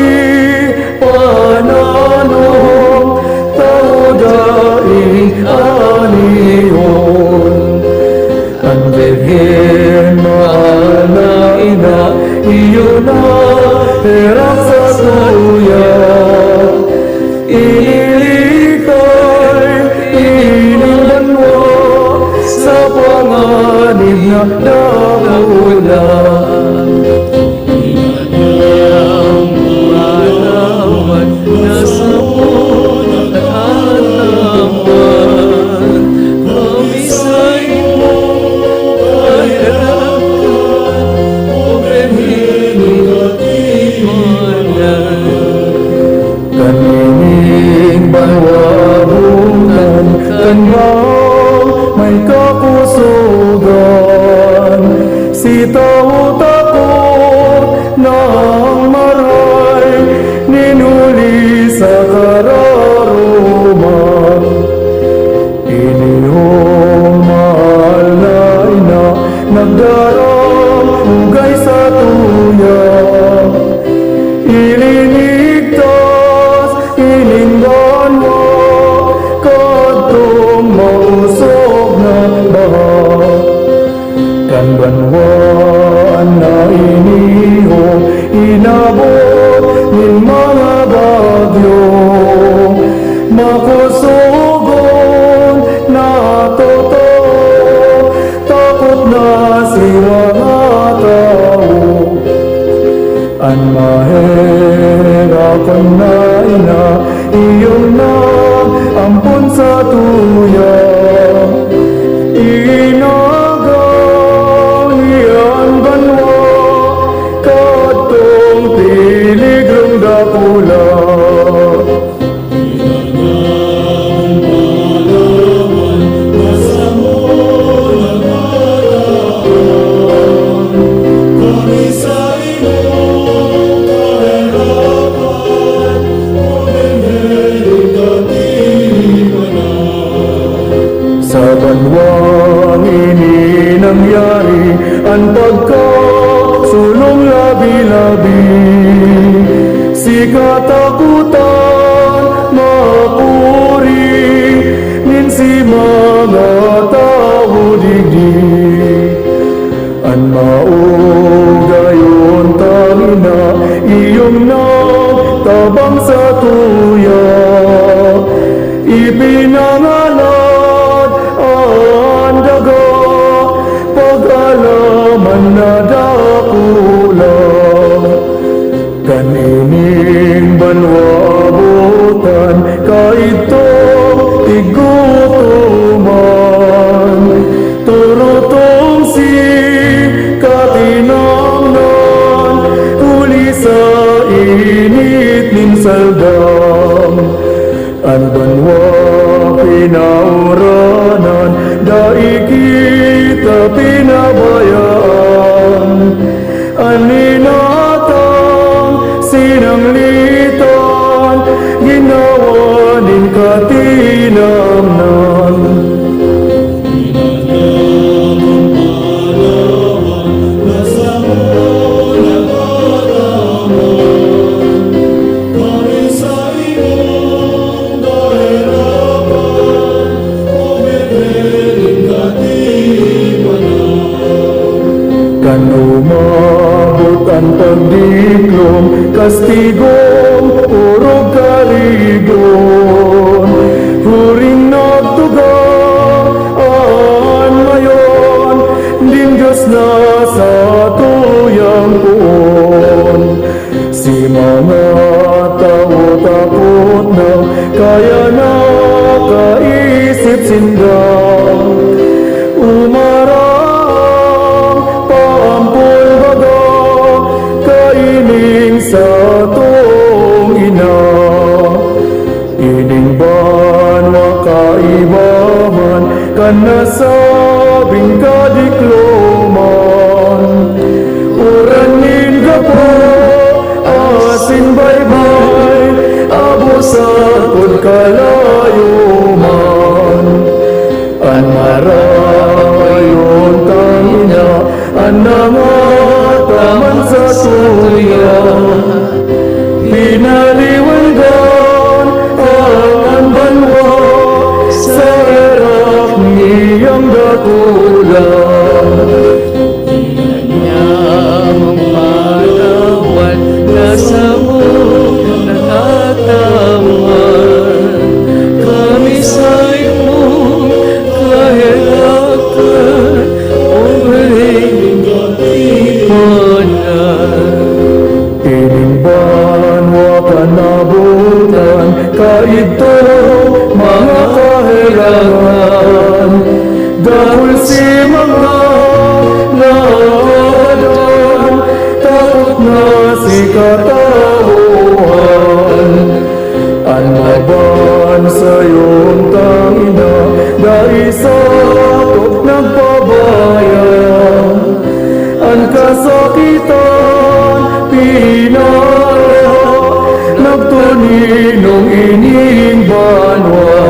pananom, tawo daing anihon. An Birhen, mahal na ina, iyo na herak sa tuya. Inilikay ining banwa sa panganib na dakula. Kan ining banwa abotan kan may kakusogan, si tawo takot nang maray nin huli sa kararoman. Iniyong mahal na ina, nagdaram ugay sa tuya. Ilinigtas ining banwa kadtong maosog na baha. Kan banwa na ini inabot nin mga bagyo, makosogon na totoo, takot na si mga tawo. An maherakon na ina, iyo na ampon sa tuya. Inagaw niya an banwa kadtong peligrong dakula. Sa banwang ini nangyari an pagkasulong labi-labi. Si katakotan makuri nin si mga tawo digdi. An maogayon tangina, iyong nagtabang sa tuya. Ipinangalad an daga, pag-alaman na dakula. Kan ining banwa abotan kaidto tigutoman, turutong si katinamnan, huli sa init nin saldam. An banwa pinauranan, dai kita pinabayaan. An inatang sinanglitan, ginawa nin katinamnan. Kan umabot an pagdiklom, kastigong orog karigon, huring nagtuga an mayon nin Dios na satuyang poon. Si mga tawo takot na, kaya nakaisip sinda, umarang paampon baga kaining satong ina. Ining banwa kaibahan, Sato ya, pinaliwangan an banwa sa herak niyang dakula. Niya mong panawan na samo nakataman. Kami sa imong kaherakan, o Birhen Katipanan. Ining banwa kan nabotan, kaidto mga kahelangan. Dakul si mga naadan, takot na si katawohan. An maban sayong tangina, dai sato nagpabaya. An kasakitan, pinaraha, nagtuninong ining banwa.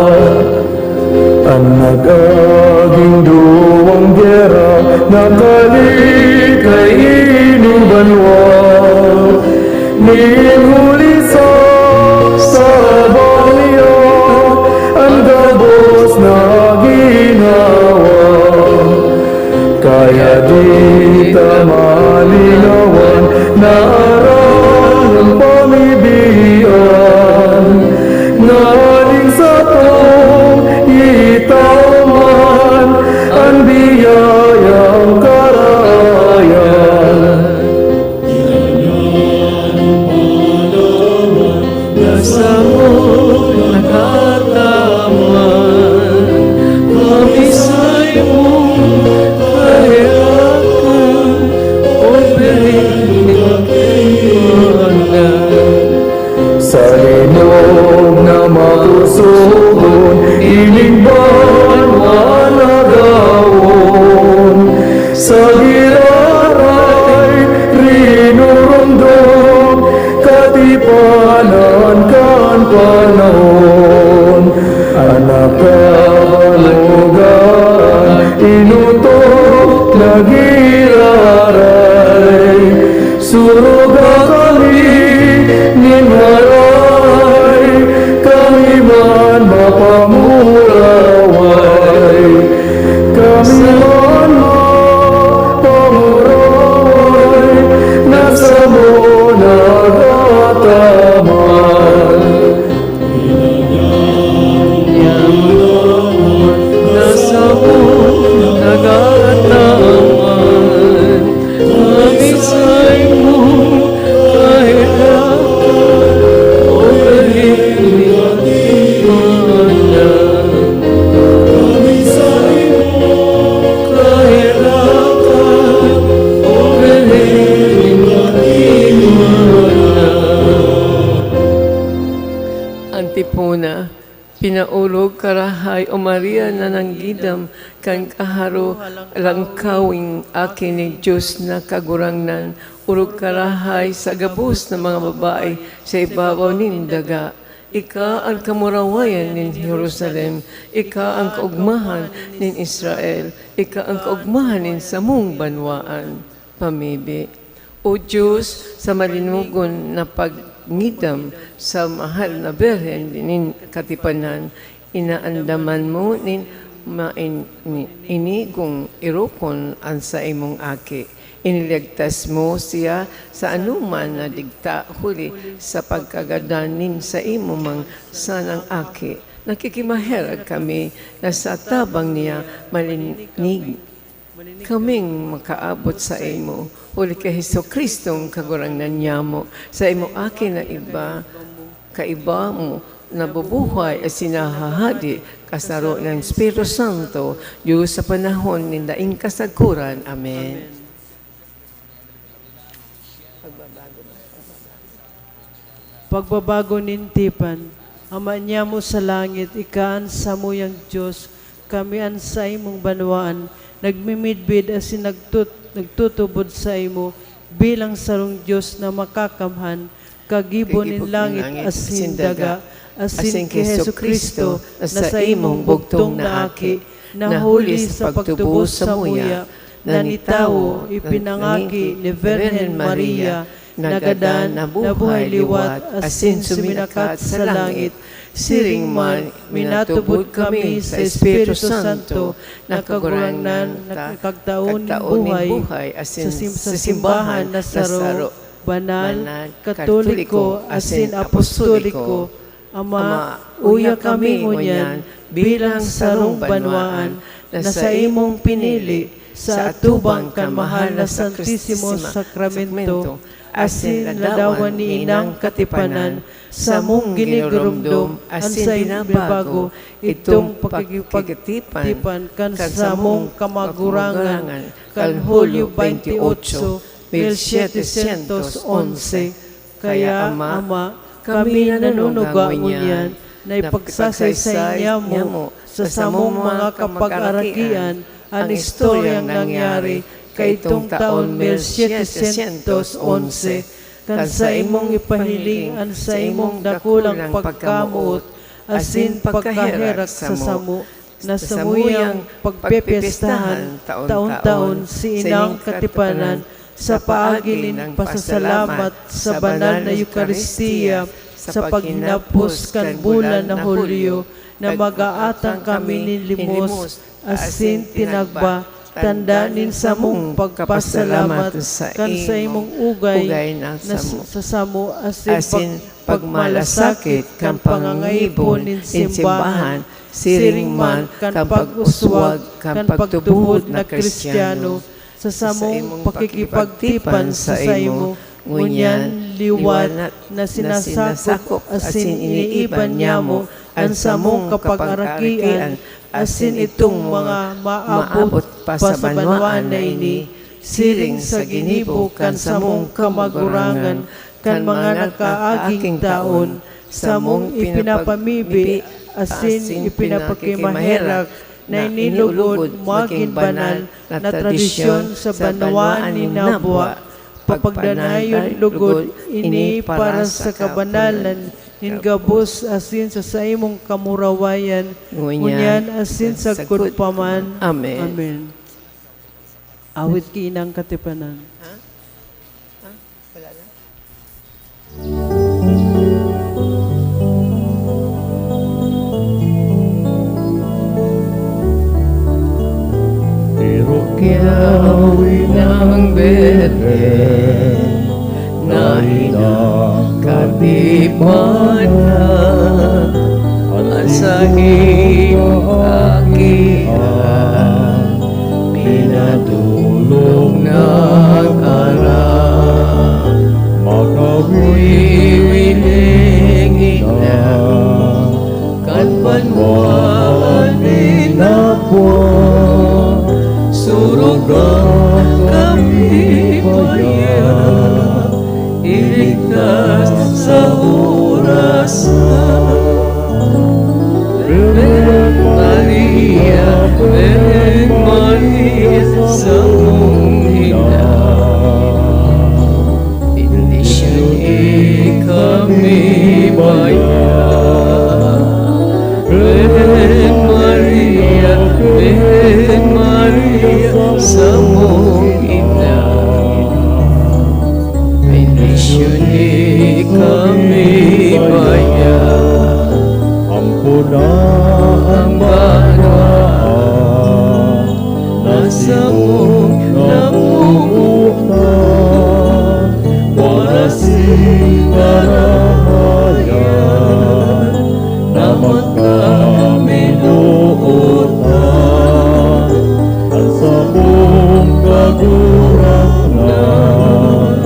An nag-aging duwang gyera, nakalikay ining banwa. Nin huli sa tabang niya, an gabos na ginhawa. Kaya di ta malinawan na aram an pamibian, nganing satong itaw man an biyayang karayan. Kaya an panawan na samo nakataman, kami sa imong kaherakan, o Birhen Katipanan. Sa linog na makusugon, ining banwa nagawon. Sa giraray, rinurundong katipanan kan panahon. An nakabalugan, inutok na giraray. Suruga kami nin haray, kami man mapamuraway. Kami man mapamuraway, na samo nagataman. Nasa mo nagataman, kami sa imong kaherakan, o Birhen Katipanan. Kami sa imong kaherakan, o Birhen Katipanan. Antipona. Pinaolog ka rahay, O Maria na nanggidam kan kaharo, langkawing Aki nin Dios na Kagurangnan. Orog ka rahay sa gabos na mga babae sa ibabaw nin daga. Ika an kamurawayan nin Jerusalem, ika an kaogmahan nin Israel, ika an kaogmahan nin samong banwaan. Pamibi. O Dios, sa malinogon na pagngidam sa mahal na Birhen nin Katipanan, inaandaman mo nin main-, ni-, inigong irukon an saimong Aki. Iniligtas mo siya sa anoman na digta huli sa pagkagadan nin saimo man sanang Aki. Nakikimaherag kami na sa tabang niya malinig kaming makaabot saimo, huli ki Jesu-Cristong Kagurangnan nyamo, saimo Aki na iba, kaiba mo, nabubuhay asin nahahade, kasaro nin Espiritu Santo, Dios sa panahon nin daing kasagkoran. Amen. Pagbabago nin tipan. Ama nyamo sa langit, ika an samuyang Dios, kami an saimong banwaan, nagmimidbid asin nagtut-, nagtutubod saimo bilang sarong Dios na makakamhan, kagibo nin langit asin daga, asin ki Jesu-Cristo na saimong bugtong na Aki, na huli sa pagtubos samuya, na nitawo, ipinangaki ni Birhen Maria, nagadan, nabuhay liwat, asin suminakat sa langit. Siring man, minatubod kami sa Espiritu Santo, na Kagurangnan, na kagtao nin buhay, asin sa sim-, sa simbahan na saro, banal, katoliko, asin apostoliko. Ama, uya kami ngunyan bilang sarong banwaan na saimong pinili sa atubang kan mahal na Santisimo Sakramento, asin ladawan ni Inang Katipanan, samong ginigurumdom asin binabago itong pakikipagtipan kan samong kamagurangan kan Hulyo veintiocho, mil setecientos once. Kaya, Ama, kami nanunuga ngunyan na ipagsasaysay niyamo sa samong mga kapag-arakian an istoryang nangyari kaitong taon mil setecientos once, kan saimong ipahiling an saimong dakulang pagkamoot asin pagkaherak sa samo, na samuyang pagpepyestahan taon-taon si Inang Katipanan sa paagi nin pasalamat sa banal na Eukaristia sa paghinapos kan bulan na Hulyo, na mag-aatang kami nin limos asin tinagba, tanda nin samong pagpasalamat kan saimong ugay na sa samo asin pag-, pagmalasakit kan pangangaipo nin simbahan, siring man kan pag-uswag kan pagtubod na Kristiyano, sa samong pakikipagtipan sa saimo ngunyan liwat na sinasakop asin iniiba niyamo an samong kapagarakian asin itong mga maabot pa sa banwaan na ini, siring sa ginibo kan samong kamagurangan kan mga nakaaging taon, samong ipinapamibi asin ipinapakimaherak na inilugod magin banal na tradisyon sa banwaan nin nabwa. Papagdanayon lugod ini para sa kabanalan nin gabos asin sa saimong kamurawayan, ngunyan asin sagkod pa man. Amen. Amen. Awit ki Inang Katipanan. Ha? Ha? Wala na? Pero kiyawi ng Birhen na ina, katipanan, an saimo aki an pinadolong nagkara. Makawiwiling ina kan banwaan nin nabwa, suruga kami baya iligtas sa oras na. Birhen Maria, Birhen Maria, samong ina, bendisyonan kami baya. Birhen Maria, Birhen Maria, samong ina, bendisyonan kami baya. Ampo na an banwaan na samong namomotan, wara sinda rahayan, na magkamilotan an samong Kagurangnan,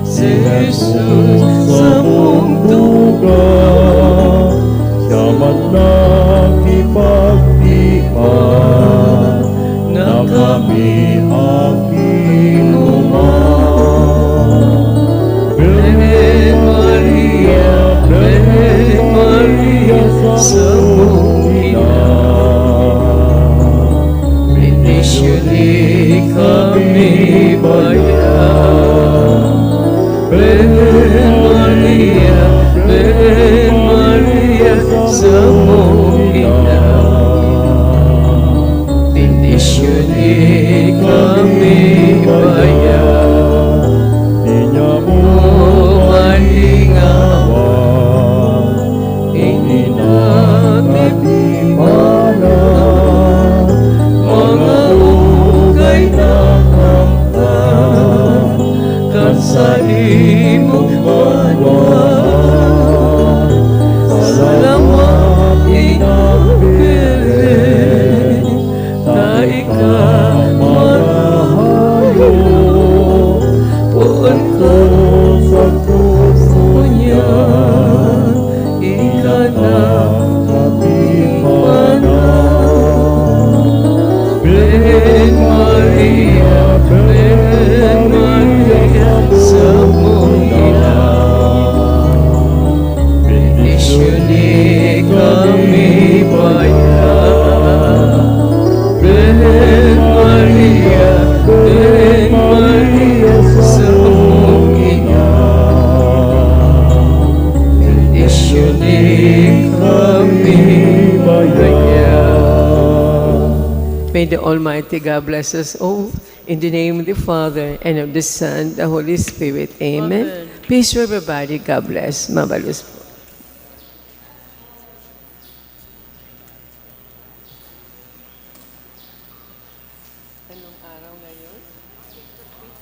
si Jesus samong tugang, siya man nakipagtipan na kami aki ngunyan. Birhen Maria, Birhen Maria, samong ina, bendisyonan kami baya. Birhen Maria, Birhen Maria, samong ina, bendisyonan kami Ibaya, di niya mo malingawan, ini na katipanan, mga ugay na hangkan, kan sa imong banwa. Salamat, Ina Birhen, ta ika marahayo, poon ko sa puso niya, ika na katipanan. Birhen Maria, Birhen Maria, samong ina. Bendisyoni kami baya. Birhen Maria, Birhen Maria, samong ina. Bendisyoni kami baya. May the Almighty God bless us all. In the name of the Father, and of the Son, the Holy Spirit. Amen. Amen. Please, everybody, God bless. Mabalos po. Anong araw ngayon?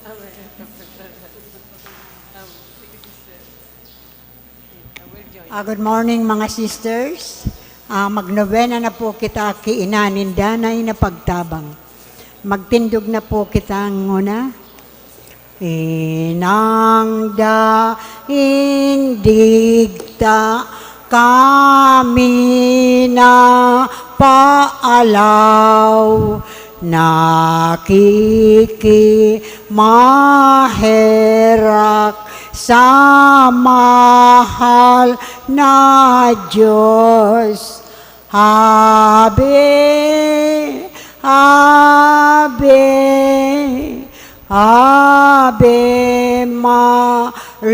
Ah, sige, sister. Ah, good morning, mga sisters. Ah, magnovena na po kita ki Ina nin Danay na Pagtabang. Magtindog na po kita nguna. Inang daing digta kami na paalaw, nakikimaherak sa mahal na Diyos. Ave, Ave, Ave Maria.